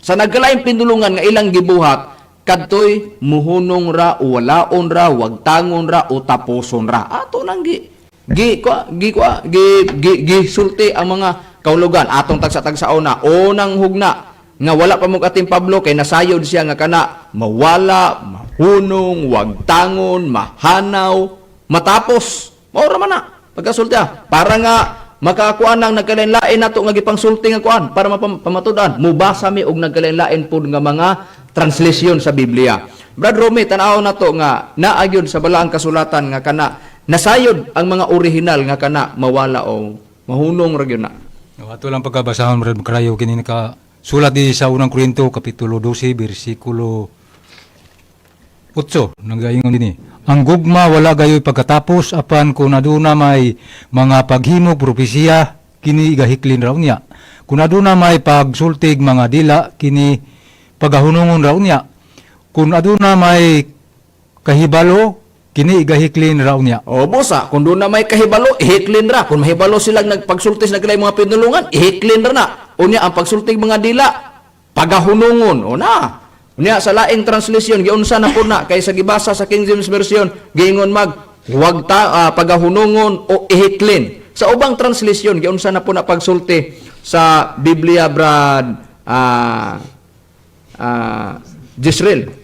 sa nagkalaing pinulungan nga ilang gibuhat, kadtoy muhunong ra o walaon ra, wagtangon ra o taposon ra. Ato nang gi gi kwa gi kwa gi gi, gi sulti ang mga kaulugan atong tagsa-tagsaon na unang hugna nga wala pa mong ating Pablo kay nasayod siya nga kana mawala, mahunong, wagtangon, mahanaw, matapos. Mao ra man na pagkasulti ah. Para nga makakuan ang nagkalain-lain nato nga gipangsulti nga kuan para pamatud-an mubasa mi og nagkalain-lain pud nga mga translation sa Biblia. Brad Romy, tan-aw nato nga naa gyud sa balaang kasulatan nga kana nasayod ang mga orihinal nga kana mawala o mahunong ra gyud na. No, ato lang pagkabasahon, Brad Makarayo, kini naka sulat di sa Unang Korinto kapitulo 12 bersikulo 8, nagaingon dinhi. Ang gugma wala gayoy pagkatapos, apan kung aduna may mga paghimog propesiya, kini igahiklin raw niya. Kung aduna may pagsultig mga dila, kini pagahunungon raw niya. Kung aduna may kahibalo, kini igahiklin raw niya. O busa, kung doon na may kahibalo, ihiklin ra. Kung mahibalo silang nagpagsultis na kailang mga pinulungan, ihiklin ra na. Unya, ang pagsultig mga dila, pagahunungon. O na. Unya, sa laing translation, giunsa na po na, kay sa gibasa sa King James Version, giingon mag, huwag ta, pagahunungon o ihiklin. Sa ubang translation, giunsa na po na pagsulti sa Biblia, Brad, Jisreel.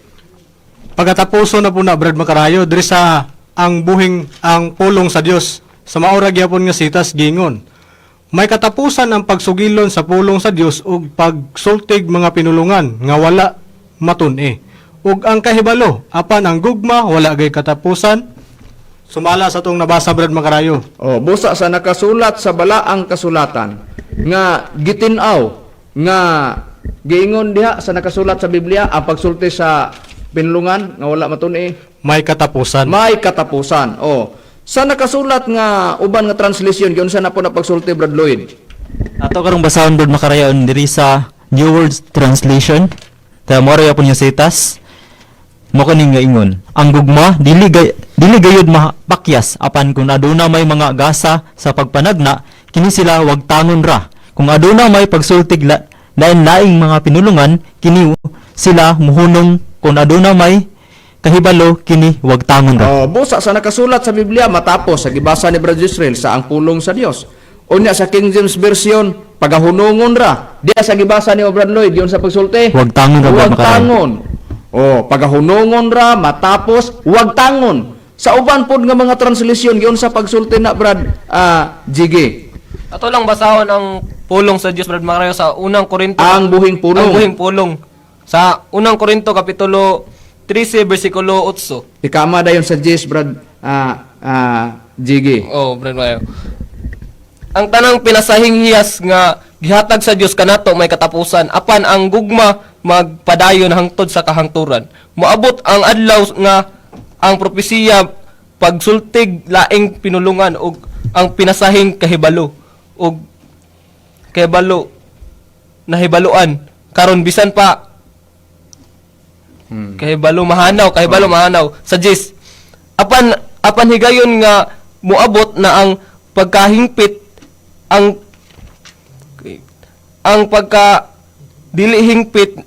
Pagkatapuso na po na, Brad Makarayo, diri sa ang buhing ang pulong sa Dios sa maura gyapon nga sitas gingon. May katapusan ang pagsugilon sa pulong sa Dios ug pagsultig mga pinulungan nga wala matun-i. Ug ang kahibalo apan ang gugma wala gay katapusan. Sumala sa tong nabasa, Brad Makarayo. Oh, busa sa nakasulat sa balaang kasulatan nga gitin-aw nga giingon diha sa nakasulat sa Biblia ang pagsulti sa pinulungan nga wala matun-i May katapusan. May katapusan. Oh, sa nakasulat nga uban nga translation, giunsa na po na pagsulti, Brad Lloyd? Ato karong basahon, Brad Makarayon, diri sa New World Translation. Ta mo ra yapon yung sitas. Mo kaning nga ingon. Ang gugma dili gayud mapakyas apan kung aduna may mga gasa sa pagpanagna, kini sila wagtangon ra. Kung aduna may pagsultig lain-laing mga pinulungan, kini sila muhunong. Kung aduna may kahibalo, kini wagtangon ra. Oh, busa sa nakasulat sa Biblia matapos sa gibasa ni Brother Israel sa ang pulong sa Dios. Unya sa King James Version, pagahunongon ra. Diya sa gibasa ni Brad Lloyd, yun sa pagsulti. Wagtangon ra, Brad Makarayo. Wagtangon. Oh, pagahunongon ra matapos wagtangon. Sa uban pod nga mga translation giun sa pagsulti na, Brad Jige. Ato lang basahon ang pulong sa Dios, Brad Makarayo, sa Unang Korinto. Ang buhing pulong. Ang buhing pulong. Sa Unang Korinto kapitulo 13 bersikulo 8. Ikama dayon sa Jis, Brad Jige. Oh, Brad Makarayo. Ang tanang pinasahing hiyas nga gihatag sa Dios kanato may katapusan, apan ang gugma magpadayon hangtod sa kahangturan. Moabot ang adlaw nga ang propesiya, pagsultig laing pinulungan ug ang pinasahing kahibalo ug kahibalo nahibaluan karon, bisan pa kahibalo mahanaw, kahibalo mahanaw sa Jis. Apan apan higayon nga moabot na ang pagkahingpit, ang pagka dili hingpit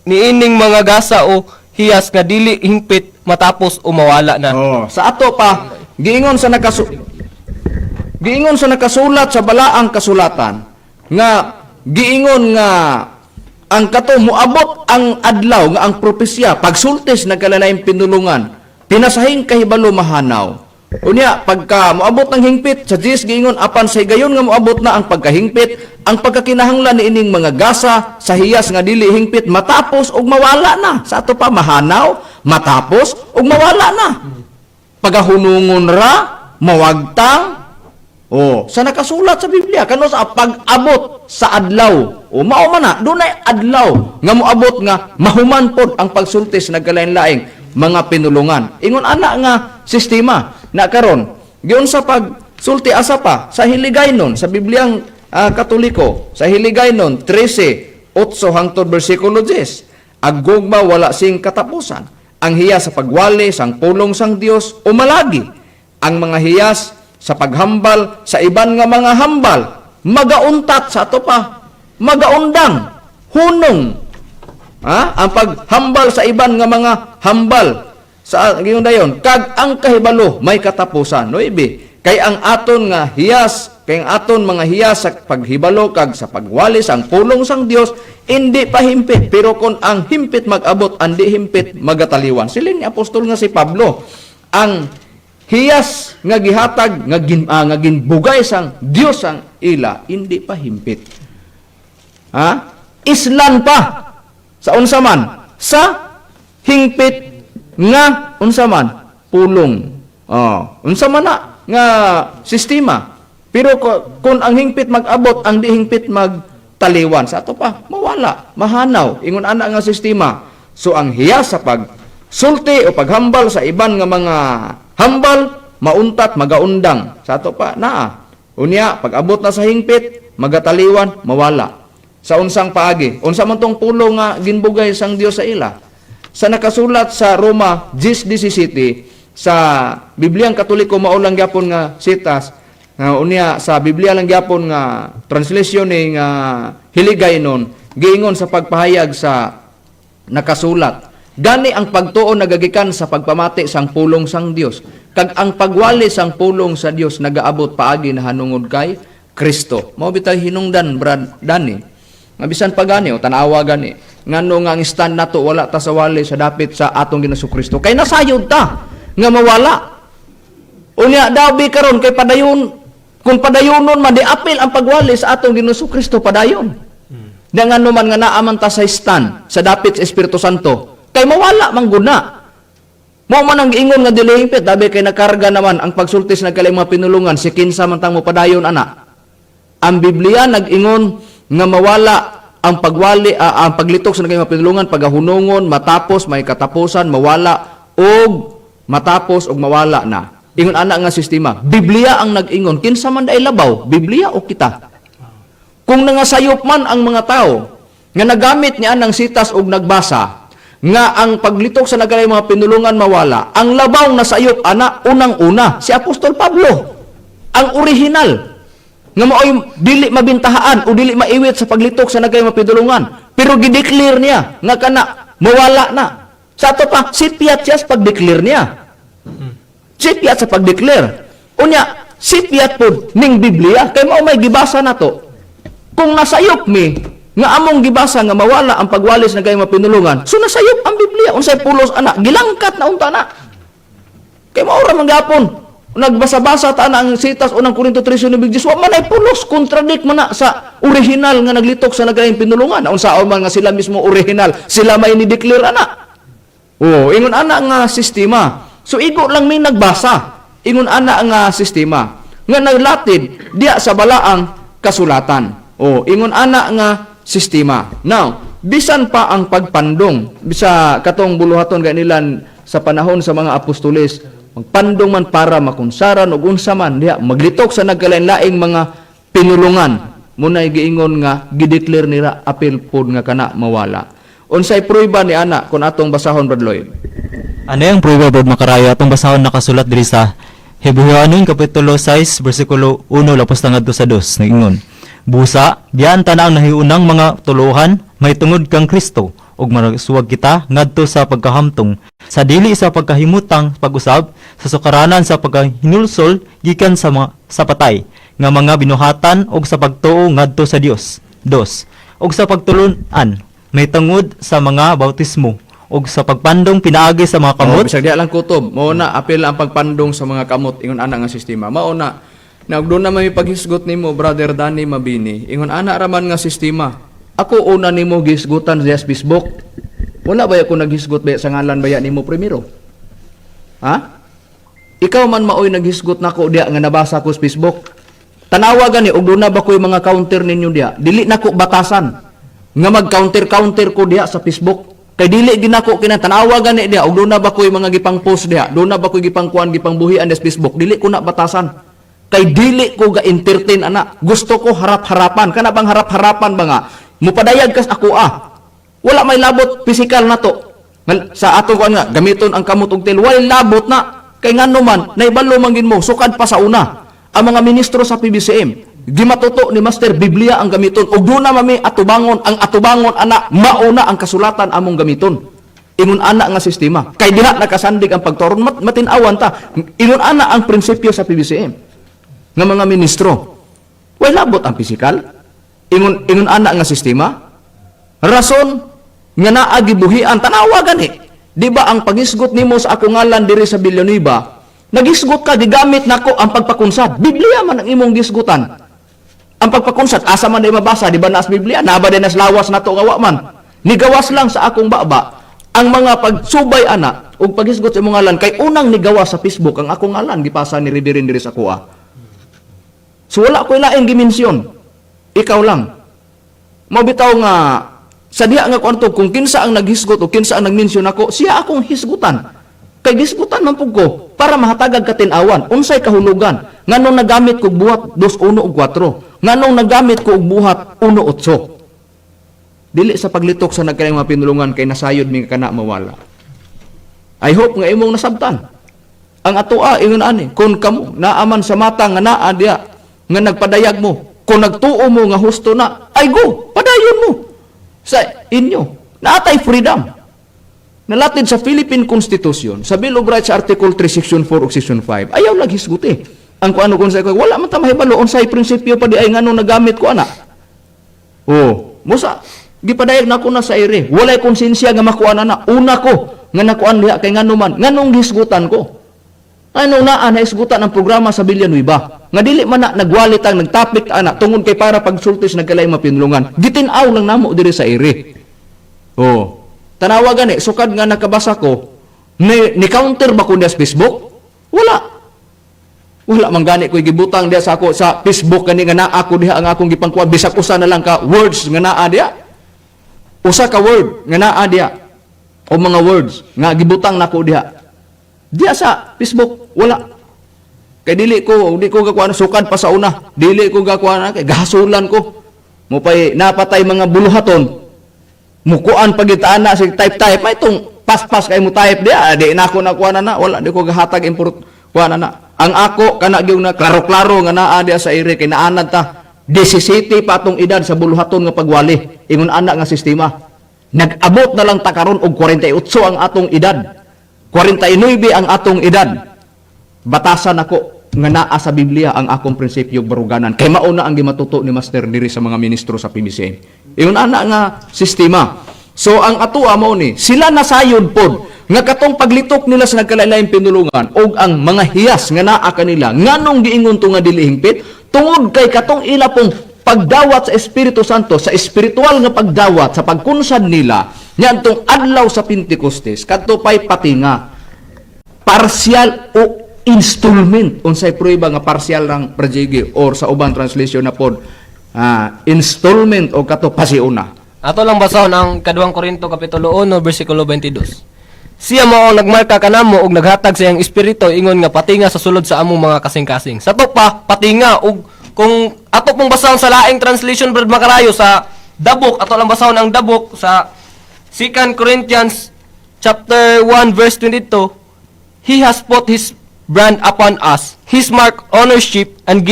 niining mga gasa o hiyas nga dili hingpit matapos o mawala na. Oh, sa ato pa giingon sa nakasulat sa balaang kasulatan nga giingon nga ang kato moabot ang adlaw nga ang propesya, pagsultis nagkalalaing pinulungan, pinasahing kahibalo mahanaw. Unya pagka moabot ang hingpit sa Diyos, giingon, apan sa higayon nga moabot na ang pagkahingpit, ang pagkakinahanglan niining mga gasa sa hiyas nga dili hingpit matapos ug mawala na. Sa ato pa, mahanaw, matapos ug mawala na, pagahunungon ra, mawagtang. Oh, sa nakasulat sa Biblia kano sa pag-abot sa adlaw. O mao man na, dunay adlaw nga moabot nga mahuman pod ang pagsulti sa nagkalain-laing mga pinulungan. Ingon ana nga sistema na karon. Giun sa pagsulti asa pa sa Hiligaynon sa Bibliang Katoliko, sa Hiligaynon 13:8 hangtod bersikulo 10. Ang gugma wala sing katapusan. Ang hiya sa pagwali sang pulong sang Dios umalagi. Ang mga hiyas sa paghambal sa iban nga mga hambal magauntat, sa ato pa magaundang, hunong. Ha? Ang paghambal sa iban nga mga hambal sa giyon dayon, kag ang kahibalo may katapusan. No ibi kay ang aton nga hiyas, kay ang aton mga hiyas sa paghibalo kag sa pagwali sang pulong sang Dios hindi pa himpit, pero kon ang himpit mag-abot, ang di himpit magataliwan. Silin ni apostol nga si Pablo, ang hiyas nga gihatag nga ginbugay sang Dios ang ila hindi pa himpit. Ha, islan pa sa unsa man, sa hingpit nga unsa man pulong. Oh, unsa man na nga sistema, pero kung ang hingpit mag-abot, ang di hingpit magtaliwan. Sa ato pa, mawala, mahanaw. Ingon ana nga sistema. So ang hiyas sa pag sulti o paghambal sa iban nga mga hambal mauntat, magaundang. Sa ato pa naa. Unya pag abot na sa hingpit, magataliwan, mawala. Sa unsang paagi? Unsa man tong pulong nga ginbugay sang Dios sa ila? Sa nakasulat sa Roma 10:17, sa Bibliang Katoliko mao lang gyapon nga sitas nga unya sa Biblia lang gyapon nga translation ni nga Hiligaynon, giingon sa pagpahayag sa nakasulat: "Gani ang pagtuo nagagikan sa pagpamati sang pulong sang Dios, kag ang pagwali sang pulong sa Dios nagaabot paagi nahanungod kay Kristo." Mao bitay hinungdan, Brad Dani, nga bisan pa gani o tan-awa gani ngano nga ang stand nato wala ta sa wali sa dapit sa atong Ginoong Kristo, kay nasayod ta nga mawala. Unya daw bi karon kay padayon, kung padayonon man di apil ang pagwali sa atong Ginoong Kristo, padayon. Na ngano man nga naa man ta sa stand sa dapit sa Espiritu Santo, kay mawala man gud na. Mao man ang giingon nga dili hingpit, dabi kay nakarga naman ang pagsulti sa nagkalaing mga pinulungan, si kinsa man tang mo padayon ana. Ang Biblia nag-ingon nga mawala ang pagwali, ang paglitok sa nagkalaing mga pinulungan, pagahunongon, matapos, may katapusan, mawala og matapos og mawala na. Ingon ana nga sistema. Biblia ang nag-ingon, kinsa man dai labaw, Biblia o kita? Kung nangasayop man ang mga tao nga nagamit niya ng sitas og nagbasa nga ang paglitok sa nagkalaing mga pinulungan mawala, ang labaw na sayop ana, unang-una si Apostol Pablo, ang original. Nga maoy dili mabintahaan o dili maiwit sa paglitok sa nagkay mapidulungan. Pero gideclare niya nga kana mawala na. Sa ato pa, sipyat siya sa pag-declare niya. Sipyat sa pag-declare. Unya, sipyat pod ning Biblia kay mao may gibasa nato. Kung nasayop mi nga among gibasa nga mawala ang pagwalis na kay mapinulungan, so nasayop ang Biblia unsay pulos ana, gilangkat na unta na. Kay mao ra man gapon. Nagbasa-basa ta na ang sitas unang Korinto 13 ni Big Jesus, wa man ay pulos, contradict man na sa original nga naglitok sa nagayang pinulungan. Unsaon man nga sila mismo original, sila may ni-declare ana. Oh, ingon ana nga sistema. So igo lang may nagbasa. Ingon ana nga sistema nga naglatid diya sa balaang kasulatan. Oh, ingon ana nga sistema. Now, bisan pa ang pagpandong bisa katong buluhaton ganilan sa panahon sa mga apostoles, magpandong man para makunsaran ug unsa man diha maglitok sa nagkalain-laing mga pinulungan, munay giingon nga gideclare nila apil pod nga kana mawala. Unsay prueba ni ana kung atong basahon, Brad Lloyd? Ano yung prueba, Brad Makarayo? Atong basahon nakasulat diri sa Hebreohanon kapitulo 6 bersikulo 1 lapos na ngadto sa 2 nagingon. Busa, biyaan ta na ang nahiunang mga tuluhan mahitungod kang Kristo ug maragsuwag kita ngadto sa pagkahamtong sa dili sa pagkahimutang pag-usab sa sukaranan sa pagkahinulsol gikan sa mga, sa patay nga mga binuhatan ug sa pagtuo ngadto sa Dios. Dos, ug sa pagtulun-an mahitungod sa mga bautismo ug sa pagpandong pinaagi sa mga Kamot? kamot. Oh, bisag diha lang kutob. Mao na apil ang pagpandong sa mga kamot ingon ana nga sistema. Mao na na og doon na may paghisgot nimo, Brother Danny Mabini. Ingon ana ra man nga sistema. Ako una nimo gihisgutan sa Facebook. Wala ba ako naghisgot ba sa ngalan baya nimo primero? Ha? Ikaw man maoy naghisgot nako diya nga nabasa ko sa Facebook. Tanawa gani og doon na ba ko'y mga counter ninyo diya? Dili nako batasan nga mag-counter-counter ko diha sa Facebook. Kay dili ginako kina tanawa gani diha og doon na ba ko'y mga gipang post diha? Doon na ba ko'y gipang kuan gipang buhian sa Facebook? Dili ko na batasan. Kay dili ko ga entertain ana. Gusto ko harap-harapan. Kana bang harap-harapan ba nga? Mupadayag kas ako ah. Wala may labot physical na to. Sa ato kuan nga gamiton ang kamot og tel, walay labot na. Kay ngano man naibalo man gin mo sukad pa sa una. Ang mga ministro sa PBCM gimatuto ni Master Biblia ang gamiton ug doon na mami atubangon ang atubangon ana mauna ang kasulatan among gamiton. Ingon ana nga sistema. Kay diha nakasandig ang pagturon matin-awan ta. Ingon ana ang prinsipyo sa PBCM nga mga ministro. Way labot ang pisikal. Ingon ingon ana nga sistema. Rason nga naa gibuhian tanawa gani. Di ba ang pagisgot nimo sa ako ngalan diri sa Villanueva, nagisgot ka gigamit nako ang pagpakunsad. Biblia man ang imong gisgutan. Ang pagpakunsad asa man di mabasa, di ba naas Biblia? Naa ba din nas lawas nato nga wa man? Nigawas lang sa akong baba ang mga pagsubay ana ug paghisgot sa imong ngalan kay unang nigawas sa Facebook ang akong ngalan gipasa ni Reverend diri sa kuha. So wala ko'y laing gimensyon. Ikaw lang. Mao bitaw nga sa diha nga kwanto kung kinsa ang naghisgot o kinsa ang nagmensyon ako, siya akong hisgutan. Kay gisgutan man pud ko para mahatagag katin-awan unsay kahulugan nganong nagamit kog buhat 2:1 ug 4, nganong nagamit ko og buhat 1:8. Dili sa paglitok sa nagkalaing mga pinulungan kay nasayod mi nga kana mawala. I hope nga imong nasabtan. Ang atoa ingon ani, kung kamo naaman sa mata nga naa diya nga nagpadayag mo, kung nagtuo mo nga husto na, ay go, padayon mo sa inyo. Naatay freedom. Nalatid sa Philippine Constitution, sa Bill of Rights Article 3, Section 4 ug Section 5, ayaw lang hisguti. Ang kuano kung sa wala man ta mahibalo unsay prinsipyo pa di ay ngano nagamit ko ana. Oh, musa gipadayag nako na sa ire. Walay konsensya nga makuha na na. Una ko nga nakuan diha kay ngano man, nganong hisgutan ko. Ano naa na hisgutan ang programa sa Villanueva? Nga dili man na nagwalit ang nagtapik ta ana tungod kay para pagsultis nagkalay mapinulungan. Gitin-aw lang namo diri sa ire. Oh. Tanawa gani sukad nga nakabasa ko ni counter ba ko niya sa Facebook? Wala. Wala man gani ko'y gibutang diha sa ako sa Facebook gani nga naa ko diha ang akong gipangkuha bisag usa na lang ka words nga naa diha. Usa ka word nga naa diha o mga words nga gibutang nako diha. Diha sa Facebook wala. Kay dili ko di ko gakuha sukad pa sa una. Dili ko gakuha na kay gahasulan ko. Mupay napatay mga buluhaton. Mukuan pagit ana sig type type may itong paspas kay mo type diha di na ako nakuha na na wala di ko gahatag import kuha na na. Ang ako kana gyud na klaro-klaro nga naa diha sa ere kay naanad ta 17 pa atong edad sa buluhaton nga pagwali ingon ana nga sistema. Nag-abot na lang ta karon og 48 ang atong edad. 49 ang atong edad. Batasan ako nga naa sa Biblia ang akong prinsipyo baruganan kay mao na ang gimatuto ni Master diri sa mga ministro sa PBCM. Ingon ana nga sistema. So ang atoa mao ni sila nasayod pod nga katong paglitok nila sa nagkalain-laing pinulungan og ang mga hiyas nga naa kanila nganong giingon to nga dili hingpit tungod kay katong ila pong pagdawat sa Espiritu Santo, sa espiritual nga pagdawat sa pagkunsad nila niadtong adlaw sa Pentecostes, kadto pay patinga, partial o installment. Unsay prueba nga partial lang, prajigi, or sa ubang translation na pod, installment o kato pasiuna? Ato lang basahon ang kaduhang Korinto kapitulo 1 bersikulo 22. Siya mao ang nagmarka kanamo ug naghatag sa iyang espiritu ingon nga patinga sa sulod sa among mga kasing-kasing. Sa to pa patinga, ug kung ato pong basahon sa laing translation, Brad Makarayo, sa Dabok, ato lang basahon ang Dabok sa 2 Corinthians chapter 1 verse 22. He has put his brand upon us, his mark ownership, and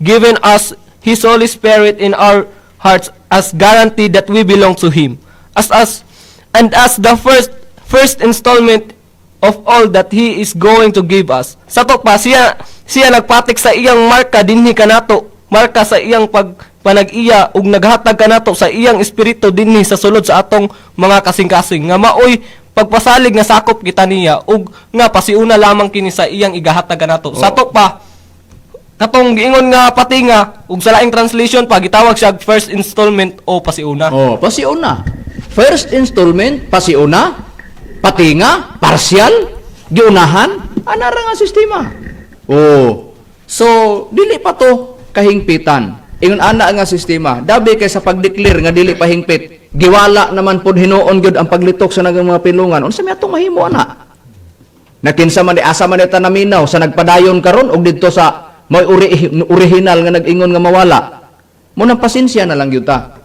given us his Holy Spirit in our hearts as guarantee that we belong to him. As us and as the first first installment of all that he is going to give us. Sa to pa siya siya nagpatik sa iyang marka dinhi kanato, marka sa iyang pag panag-iya ug naghatag kanato sa iyang espiritu dinhi sa sulod sa atong mga kasing-kasing nga maoy pagpasalig nga sakop kita niya ug nga pasiuna lamang kini sa iyang igahatag kanato. Sa to pa katong giingon nga patinga, ug sa laing translation pa gitawag siya og first installment o pasiuna. Oh, pasiuna. First installment, pasiuna, patinga, partial, giunahan, anara nga sistema. Oh. So, dili pa to kahingpitan. Ingon ana nga sistema. Dabi kay sa pag-declare nga dili pa hingpit, giwala naman pod hinuon gyud ang paglitok sa nagang mga pilungan. Unsa may atong mahimo ana? Nakinsa man ni asa man ni tanaminaw sa nagpadayon karon og didto sa may original nga nag-ingon nga mawala. Mo nang pasensya na lang gyud ta.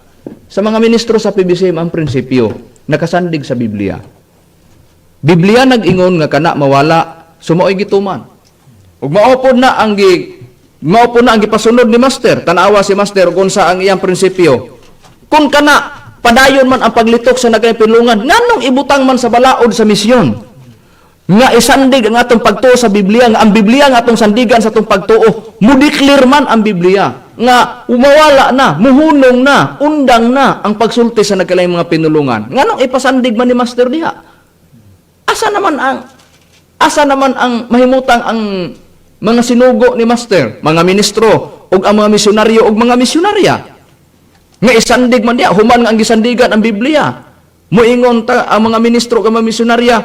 Sa mga ministro sa PBCM, ang prinsipyo nakasandig sa Biblia. Biblia nag-ingon nga kana mawala, sumaoy gituman. Ug mao pod na ang gipasunod ni Master. Tanawa si Master kung sa ang iyang prinsipyo. Kung kana padayon man ang paglitok sa nagapilungan, nganong ibutang man sa balaod sa misyon nga isandig ang atong pagtuo sa Biblia, nga ang Biblia nga atong sandigan sa atong pagtuo, mo-declare man ang Biblia nga umawala na, muhunong na, undang na ang pagsulti sa nagkalaing mga pinulungan, nganong ipasandig man ni Master diha? Asa naman ang mahimutang ang mga sinugo ni Master, mga ministro ug ang mga misyonaryo ug mga misyonarya nga isandig man diha, human nga ang gisandigan ang Biblia, muingon ta ang mga ministro ug ang mga misyonarya,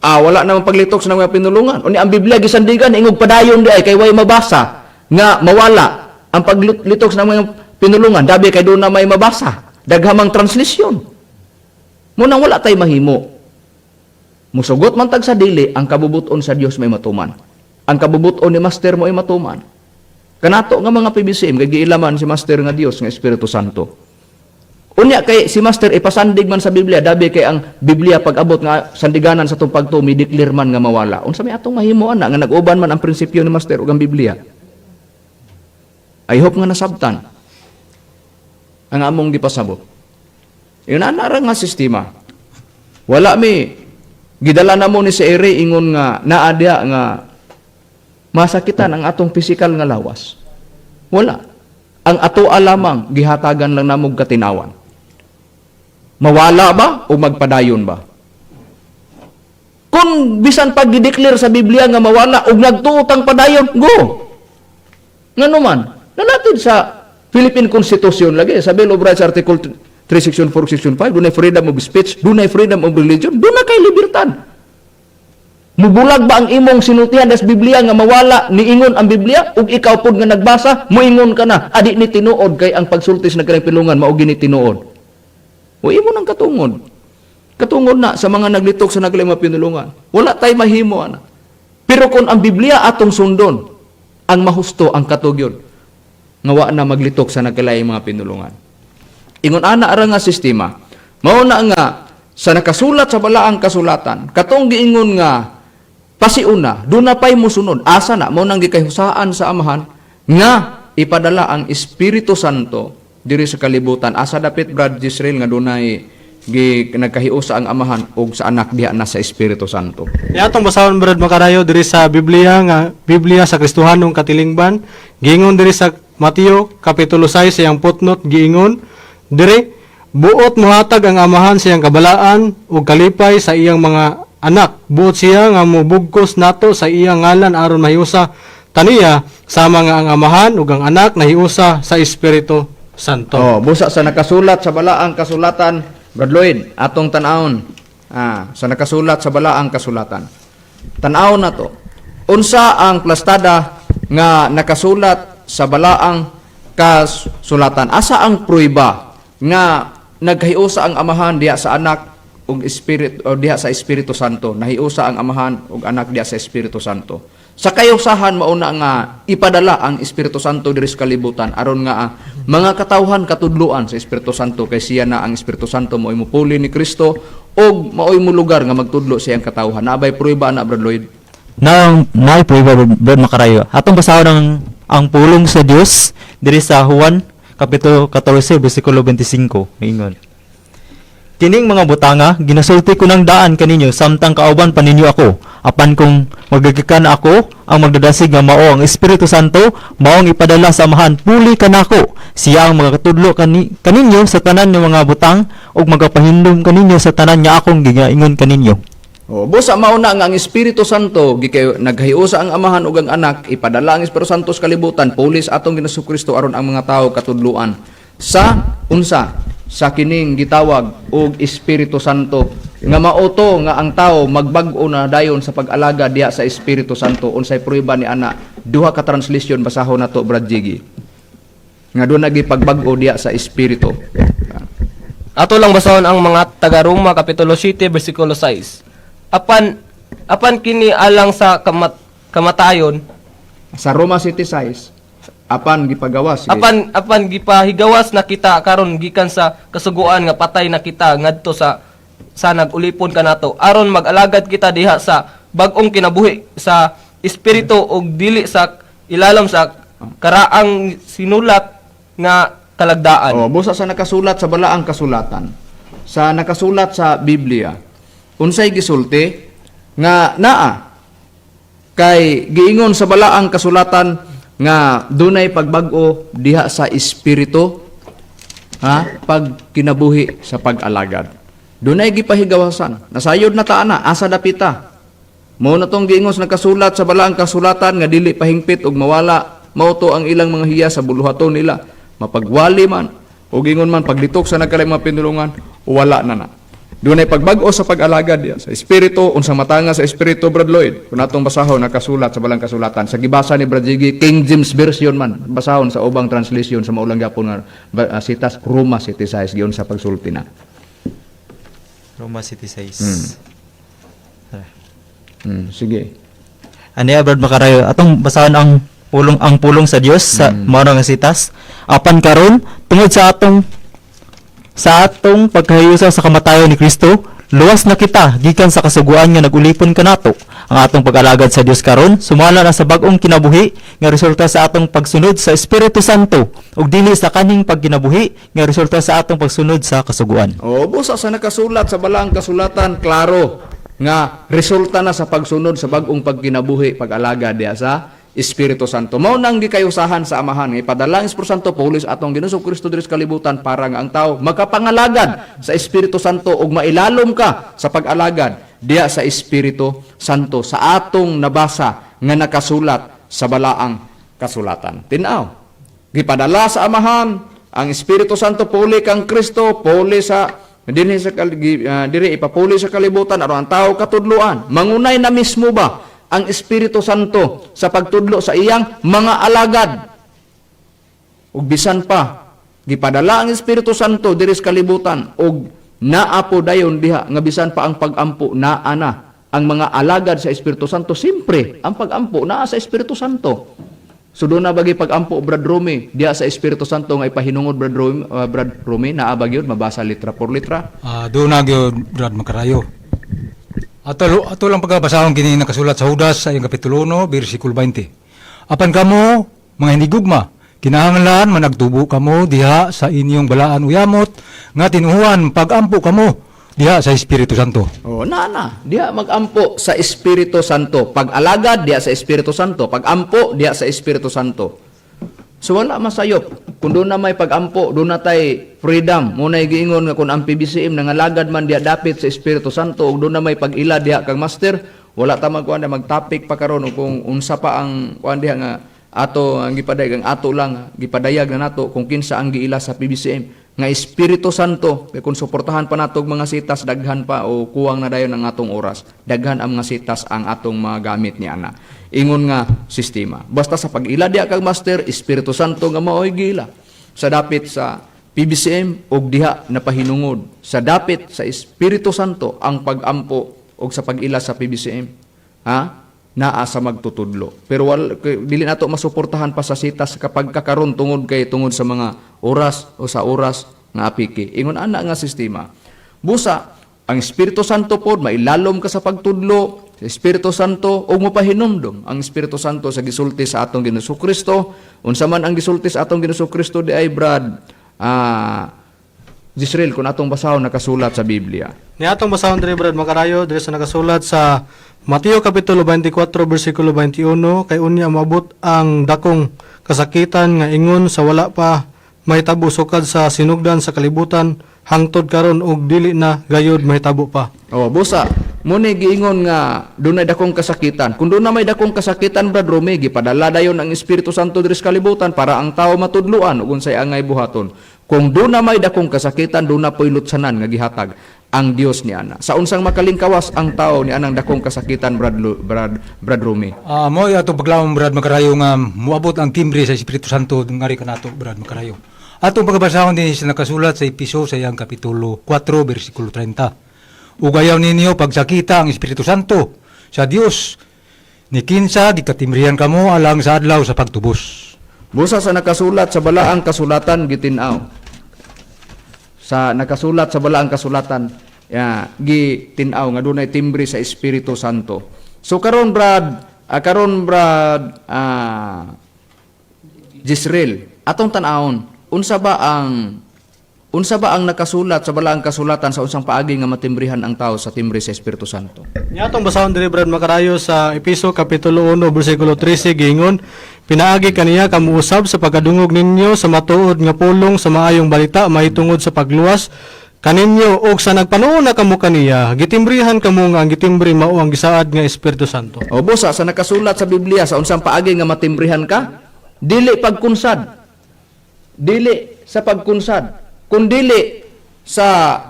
wala naman paglitok sa mga pinulungan? Unya ang Biblia gisandigan ingog padayon di ay kay way mabasa nga mawala ang paglitok sa mga pinulungan, dabi kay doon na may mabasa daghamang translation. Munang wala tay mahimo. Musugot man tag sa dili, ang kabubuton sa Dios may matuman. Ang kabubuton ni Master mo ay matuman. Kanato nga mga PBCM kay giilaman si Master nga Dios nga Espiritu Santo. Unya kay si Master ipasandig man sa Biblia, dabi kay ang Biblia pag-abot nga sandiganan sa atong pagtuo mi declare man nga mawala. Unsa may atong mahimo ana nga nag-uban man ang prinsipyo ni Master ug ang Biblia? I hope nga nasabtan ang among gipasabot. Yun ana ra nga sistema. Wala mi gidala na mo ni si Ere ingon nga naa diha nga masakitan ang atong pisikal nga lawas. Wala. Ang atoa lamang gihatagan lang namog katinawan. Mawala ba o magpadayon ba? Kung bisan pag gideclare sa Biblia nga mawala og nagtuotang padayon, go. Ngano man, nalatid sa Philippine Constitution lagi sa Bill of Rights, Article 3, Section 4, Section 5, dunay freedom of speech, dunay freedom of religion, dunay kay libertad. Mubulag ba ang imong sinultihan sa Biblia nga mawala, niingon ang Biblia ug ikaw pod nga nagbasa moingon ka na adi ni tinuod kay ang pagsulti sa nagkalang pilungan mao gini tinuod? O imo nang katungod. Katungod na sa mga naglitok sa nagkalang mga pinulungan. Wala tay mahimo ana. Pero kung ang Biblia atong sundon, ang mahusto ang katugyon nga wa na maglitok sa nagkalaing mga pinulungan. Ingon ana ara nga sistema. Mao na nga sa nakasulat sa balaang kasulatan, katong giingon nga Pasiuna, duna pay musunod. Asa na mao nang gikahusaan sa Amahan nga ipadala ang Espiritu Santo diri sa kalibutan. Asa dapit, Brad Jisrael, nga dunay gi nagkahiusa ang Amahan ug sa Anak diha na sa Espiritu Santo? Ya, atong basahon, Brad Makarayo, diri sa Biblia nga Biblia sa Kristohanong Katilingban. Giingon diri sa Mateo kapitulo 6 iyang footnote, giingon diri, "Buot mohatag ang Amahan siyang kabalaan ug kalipay sa iyang mga anak. Buot siya nga mobugkos nato sa iyang ngalan aron mahiusa taniya sama nga ang Amahan ug ang Anak nahiusa sa Espiritu Santo." Oh, busa sa nakasulat sa balaang kasulatan, Brad Lloyd, atong tan-awon. Sa nakasulat sa balaang kasulatan. Tan-awon na to. Unsa ang plastada nga nakasulat sa balaang kasulatan? Asa ang pruiba nga naghiusa ang Amahan diha sa Anak ug Espiritu o diha sa Espiritu Santo? Nahiusa ang Amahan ug Anak diha sa Espiritu Santo. Sa kayusahan mauna nga ipadala ang Espiritu Santo diri sa kalibutan aron nga mga katawhan katudloan sa Espiritu Santo, kay siya na ang Espiritu Santo mo'y mupuli ni Kristo ug maoy mo lugar nga magtudlo sa iyang katawhan. Naa bay prueba na, Brad Lloyd? Na naay prueba, Brad Makarayo. Atong basahon ang pulong sa Dios diri sa Juan kapitulo 14 bersikulo 25. Ingon: "Kining mga butanga ginasulti ko ng daan kaninyo samtang kauban pa ninyo ako. Apan kung magagikan ako, ang magdadasig nga mao ang Espiritu Santo, mao ang ipadala sa Amahan puli kanako. Siya ang magakatudlo kaninyo sa tanan nga mga butang ug magapahindom kaninyo sa tanan nga akong gigaingon kaninyo." O, busa mauna nga ang Espiritu Santo gikay naghiusa ang Amahan ug ang Anak, ipadala ang Espiritu Santo sa kalibutan pulis atong Ginoong Kristo aron ang mga tawo katudloan sa unsa, sa kining gitawag og Espiritu Santo, nga mao to nga ang tao magbag-o na dayon sa pag-alaga diha sa Espiritu Santo. Unsay prueba ni ana? Duha ka translation basahon nato, Brad Jiggy, nga doon nagipagbag-o diha sa Espiritu. Ato lang basahon ang mga taga Roma kapitulo 7 bersikulo 6. Apan kini alang sa kamatayon. Sa Roma City size, apan gipagawas, sige. Apan gipahigawas na kita karon gikan sa kasuguan nga patay na kita ngadto sa nag-ulipon kanato aron mag-alagad kita diha sa bag-ong kinabuhi sa espiritu ug dili sa ilalom sa karaang sinulat nga kalagdaan. Oh, busa sa nakasulat sa balaang kasulatan. Sa nakasulat sa Biblia. Unsay gisulti nga naa kay giingon sa balaang kasulatan nga dunay pagbag-o diha sa espiritu, ha, pag kinabuhi sa pag-alagad. Dunay gipahigawasan. Nasayod na ta ana, asa dapita? Mao na tong giingon sa nakasulat sa balaang kasulatan nga dili pahingpit og mawala mao to ang ilang mga hiya sa buluhaton nila. Mapagwali man o gingon man paglitok sa nagkalaing mga pinulungan, wala na na. Dunay pagbag-o sa pag-alagad diya sa espiritu. Unsa matanga sa espiritu, Brad Lloyd? Kung atong basahon nakasulat sa balang kasulatan sa gibasa ni Brad Jiggy, King James Version man, basahon sa ubang translation sa maulang gyapon nga sitas Roma City size giyon sa pagsulti na. Roma City 6. Sige. Ano, Brad Makarayo, atong basahon ang pulong sa Dios sa mao nga sitas. "Apan karon, tungod sa atong pagkahiusa sa kamatayon ni Kristo, luwas na kita gikan sa kasuguan nga nagulipon kanato. Ang atong pag-alagad sa Dios karon sumala na sa bag-ong kinabuhi nga resulta sa atong pagsunod sa Espiritu Santo ug dili sa kaning pagkinabuhi nga resulta sa atong pagsunod sa kasuguan." O, busa sa nakasulat sa balaang kasulatan, klaro nga resulta na sa pagsunod sa bag-ong pagkinabuhi, pag-alaga diha sa Espiritu Santo. Mao nang gikayusahan sa Amahan nga ipadala ang Espiritu Santo pulis atong Ginoong Kristo diri sa kalibutan para nga ang tao makapangalagad sa Espiritu Santo ug mailalom ka sa pag-alagad diha sa Espiritu Santo sa atong nabasa nga nakasulat sa balaang kasulatan. Tin-aw. Gipadala sa Amahan ang Espiritu Santo puli kang Kristo, puli sa dinhi sa diri ipapuli sa kalibutan aron ang tao katudloan. Mangunay na mismo ba ang Espiritu Santo sa pagtudlo sa iyang mga alagad? Ug bisan pa gipadala ang Espiritu Santo diri sa kalibutan ug naa po dayon diha nga bisan pa ang pagampo naa na ang mga alagad sa Espiritu Santo, simpre ang pagampo naa sa Espiritu Santo. So doon na bagi pagampo, Brad Rome, diha sa Espiritu Santo nga ipahinungod, Brad Rome, Brad Rome, naa ba gyud mabasa litra por litra? Doon na gyud, Brad Makarayo. Ato lang pagkabasahon kini nakasulat sa Judas sa iyang kapitulo 1, bersikulo 20. Apan kamo, mga hinigugma, kinahanglan managtubo kamo diha sa inyong balaan uyamot nga tinuhuan pagampo kamo diha sa Espiritu Santo. Oh, na na, diha magampo sa Espiritu Santo. Pag-alagad diha sa Espiritu Santo, pag-ampo diha sa Espiritu Santo. So wala masayop. Kung doon na may pag-ampo, doon na tay freedom. Muna giingon nga kung ang PBCM nangalagad man diha dapit sa Espiritu Santo ug doon na may pag-ila diha kang master, wala ta magkuan na magtopic pa karon og kung unsa pa ang kuan diha nga ato ang gipadayag, ang ato lang gipadayag na nato kung kinsa ang giila sa PBCM nga Espiritu Santo. Kay kung suportahan pa nato og mga sitas, daghan pa o kuwang na dayon ang atong oras. Daghan ang mga sitas ang atong magamit ni ana ingon nga sistema. Basta sa pag-ila diha kag master, Espiritu Santo nga maoy giila sa dapit sa PBCM og diha napahinungod sa dapit sa Espiritu Santo ang pag-ampo og sa pag-ila sa PBCM, ha, naa sa magtutudlo. Pero dili nato masuportahan pa sa sitas kapag kakaron tungod kay tungod sa mga oras o sa oras nga apiki. Ingon ana nga sistema. Busa, ang Espiritu Santo pod mailalom ka sa pagtudlo, sa Espiritu Santo ug mopahinumdom ang Espiritu Santo sa gisulti sa atong Ginoong Kristo. Unsa man ang gisulti sa atong Ginoong Kristo di ay, Brad Israel, kung atong basahon nakasulat sa Biblia? Ni atong basahon diri, Brad Makarayo, diri sa nakasulat sa Mateo kapitulo 24 bersikulo 21, kay unya moabot ang dakong kasakitan nga ingon sa wala pa mahitabo sukad sa sinugdan sa kalibutan hangtod karon ug dili na gayud mahitabo pa. Oh, busa, mo ni giingon nga dunay dakong kasakitan. Kung doon na may dakong kasakitan, Brad Rome, gipadala dayon ang Espiritu Santo diri sa kalibutan para ang tao matudluan ug unsay angay buhaton. Kung doon na may dakong kasakitan, doon na po'y lutsanan nga gihatag ang Dios ni ana. Sa unsang makalingkawas ang tao ni anang dakong kasakitan, Brad Rome? Mo atong paglaom, Brad Makarayo, nga moabot ang timbre sa Espiritu Santo ngari kanato, Brad Makarayo. Atong pagbasahon din sa nakasulat sa Episo sa iyang kapitulo 4 bersikulo 30. Ug ayaw ninyo pagsakita ang Espiritu Santo sa Dios ni kinsa gikatimbrihan kamo alang sa adlaw sa pagtubos. Busa sa nakasulat sa balaang kasulatan gitin-aw. Sa nakasulat sa balaang kasulatan ya, gitin-aw nga dunay timbre sa Espiritu Santo. So karon, Brad Jisreel, atong tan-awon unsa ba ang nakasulat sa balaang kasulatan sa unsang paagi nga matimbrihan ang tao sa timbre sa Espiritu Santo? Ni atong basahon diri, Brad Makarayo, sa Episo kapitulo 1 bersikulo 13, giingon, pinaagi kaniya kamo usab sa pagkadungog ninyo sa matuod nga pulong sa maayong balita mahitungod sa pagluwas kaninyo, ug sa nagpanuon na kamo kaniya, gitimbrihan kamo nga ang gitimbre mao ang gisaad nga Espiritu Santo. O busa sa nakasulat sa Biblia sa unsang paagi nga matimbrihan ka, dili pagkunsad. Dili sa pagkunsad, kundili sa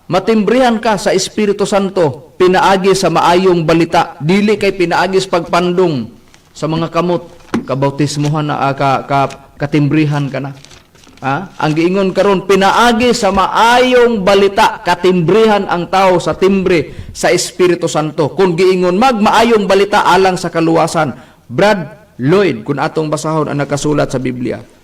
matimbrihan ka sa Espiritu Santo pinaagi sa maayong balita, dili kay pinaagi sa pagpandong sa mga kamot, kabautismohan na ah, ka, ka katimbrihan ka na. Ah, ang giingon karon, pinaagi sa maayong balita katimbrihan ang tao sa timbre sa Espiritu Santo. Kung giingon mag maayong balita alang sa kaluwasan, Brad Lloyd, kung atong basahon ang nakasulat sa Biblia.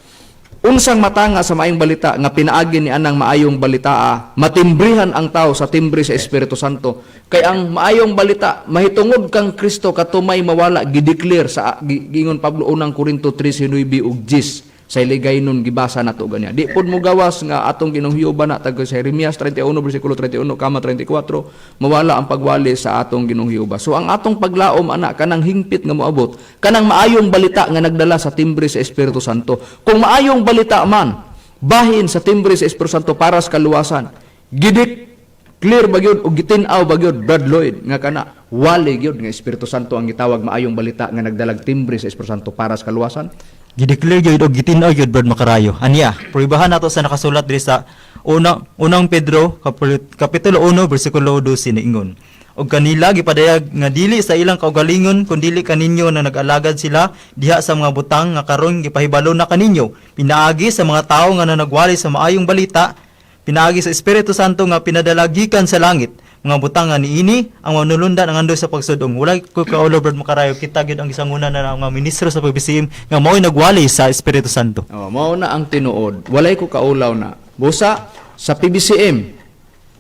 Unsang matanga sa maayong balita nga pinaagi ni anang maayong balita matimbrihan ang tao sa timbre sa Espiritu Santo? Kay ang maayong balita mahitungod kang Kristo katumay mawala, gideclare sa giingon Pablo, unang Korinto 3:9 ug 10 sa iligay nun gibasa nato ganya. Di pod mo gawas nga atong Ginoong Jehova na tag sa Jeremias 31 bersikulo 31 kama 34 mawala ang pagwali sa atong Ginoong Jehova. So ang atong paglaom ana kanang hingpit nga moabot kanang maayong balita nga nagdala sa timbre sa Espiritu Santo. Kung maayong balita man bahin sa timbre sa Espiritu Santo para sa kaluwasan, gidik clear ba gyud o gitin-aw ba gyud, Brad Lloyd, nga kana wali gyud nga Espiritu Santo ang gitawag maayong balita nga nagdalag timbre sa Espiritu Santo para sa kaluwasan? Gideclare gyud og gitin-aw gyud, Brad Makarayo. Aniya, pruebahan nato sa nakasulat diri sa unang Pedro kapitulo 1 bersikulo 12, niingon. Og kanila gipadayag nga dili sa ilang kaugalingon kundili kaninyo na nag-alagad sila diha sa mga butang nga karon gipahibalo na kaninyo pinaagi sa mga tawo nga nanagwali sa maayong balita pinaagi sa Espiritu Santo nga pinadala gikan sa langit, mga butang nga niini ang manulundan ang andoy sa pagsudong. Wala ko kaulo, Brad Makarayo, kita gyud ang gisanguna na ang mga ministro sa PBCM nga mao'y nagwali sa Espiritu Santo. Oh, mao na ang tinuod. Walay ko kaulaw na. Busa sa PBCM,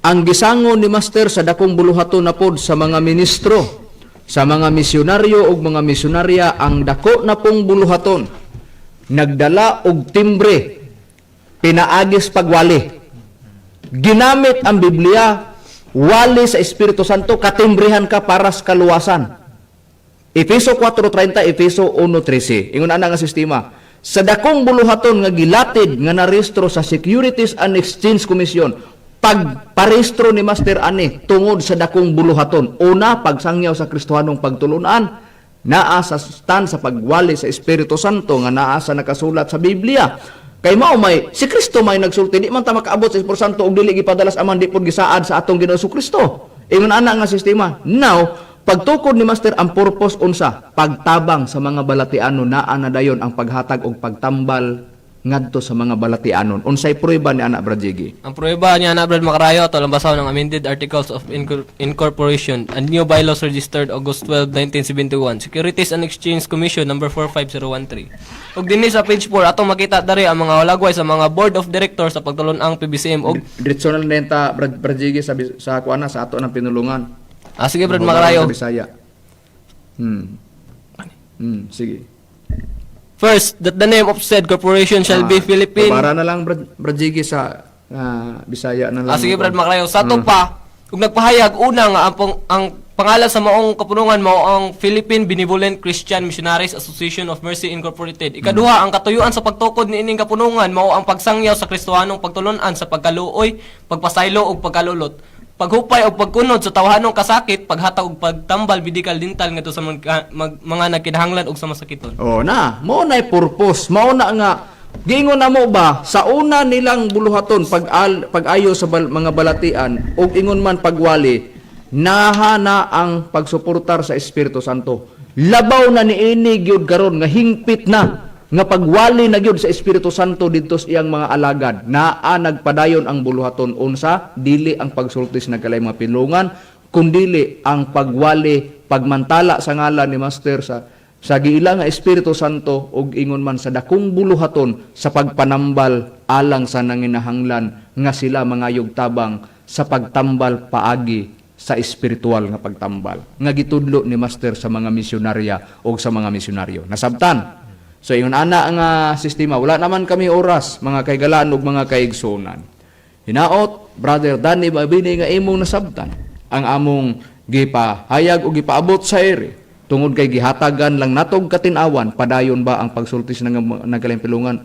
Ang gisangon ni Master sa dakong buluhaton na pod sa mga ministro, sa mga misyonaryo ug mga misyonarya, ang dako na pong buluhaton nagdala og timbre pinaagis pagwali. Ginamit ang Biblia, wali sa Espiritu Santo, katimbrehan ka para sa kaluwasan. Efeso 4:30, Efeso 1:13. Ingon ana nga sistema. Sa dakong buluhaton nga gilatid nga narehistro sa Securities and Exchange Commission, pagparehistro ni Master ani tungod sa dakong buluhaton. Una, pagsangyaw sa Kristohanong pagtulunan, naa sa stand sa pagwali sa Espiritu Santo nga naa sa nakasulat sa Biblia. Kay mao may si Kristo may nagsulti, di man ta makaabot sa Espiritu Santo og dili gipadalas aman, di pud gisaad sa atong Ginoong Kristo. Ingon ana nga sistema. Now, pagtukod ni Master, ang purpose unsa? Pagtabang sa mga balatiano, naa na dayon ang paghatag og pagtambal ngadto sa mga balatianon. Unsay prueba ni ana, Brad Jiggy? Ang pruweba niya na, Brad Makarayo, ato lang basahon ang amended articles of incorporation and new bylaws registered August 12, 1971. Securities and Exchange Commission number 45013. Ug dinhi sa page 4 atong makita dari ang mga hulagway sa mga board of directors sa pagtulon-ang PBCM og Diretso na lang ta, Brad Jiggy, sa kuana sa ato ng pinulungan. Ah, sige, Brad Makarayo. Sa Bisaya. Sige. First, that the name of said corporation shall be Ah, Philippine Para na lang, Brad Jiggy, sa Bisaya na lang. Ah, sige, Brad Makarayo. Sa ato pa, ug nagpahayag una nga ang pangalan sa maong kapunungan mao ang Philippine Benevolent Christian Missionaries Association of Mercy Incorporated. Ikaduha, ang katuyuan sa pagtukod niining kapunungan mao ang pagsangyaw sa Kristohanong pagtulun-an sa pagkaluoy, pagpasaylo ug pagkalulot, paghupay og pagkunod sa tawhanong kasakit, paghatag og pagtambal medical, dental ngadto sa mga nagkinahanglan og sa masakiton. Oh na, mao na purpose, mao na nga giingon na mo ba sa una nilang buluhaton pag pag-ayo sa mga balatian ug ingon man pagwali, naha na ang pagsuportar sa Espiritu Santo. Labaw na niini gyud karon nga hingpit na nga pagwali na gyud sa Espiritu Santo didto sa iyang mga alagad. Naa nagpadayon ang buluhaton unsa? Dili ang pagsultis nagkalay mga pilungan, kundili ang pagwali, pagmantala sa ngalan ni Master sa giila nga Espiritu Santo ug ingon man sa dakong buluhaton sa pagpanambal alang sa nanginahanglan nga sila mangayog tabang sa pagtambal paagi sa espiritual nga pagtambal nga gitudlo ni Master sa mga misyonarya o sa mga misyonaryo. Nasabtan? So ingon ana nga sistema, wala naman kami oras, mga kaigalaan ug mga kaigsunan. Hinaot, Brother Danny Mabini, nga imong nasabtan ang among gipahayag o gipaabot sa ere tungod kay gihatagan lang natog katinawan padayon ba ang pagsultis ng nagkalimpilungan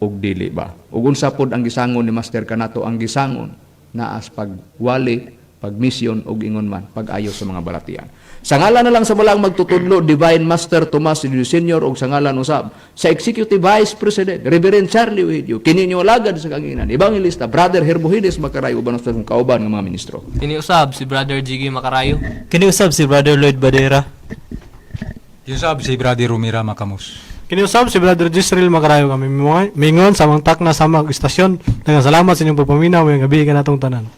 ug dili ba. Ug unsa pod ang gisangon ni Master kanato? Ang gisangon naas pagwali, pagmisyon ug ingon man pag-ayo sa mga balatian. Sa ngalan na lang sa balaang magtutudlo, Divine Master Tomas Jr. Senior, ug sa ngalan usab sa Executive Vice President Reverend Charlie Eugenio, kini inyo alagad sa kanginan, Evangelista Brother Herbohides Makaray, uban sa akong kauban nga mga ministro. Kini usab si Brother Jiggy Makarayo. Kini usab si Brother Lloyd Badera. Usab si Brother Rumira Makamos. Kiniusab si Brother Jisrael Makarayo kami mingon sa mga takna sa mga istasyon. Daghang salamat sa inyong pagpaminaw. Maayong gabi kanatong tanan.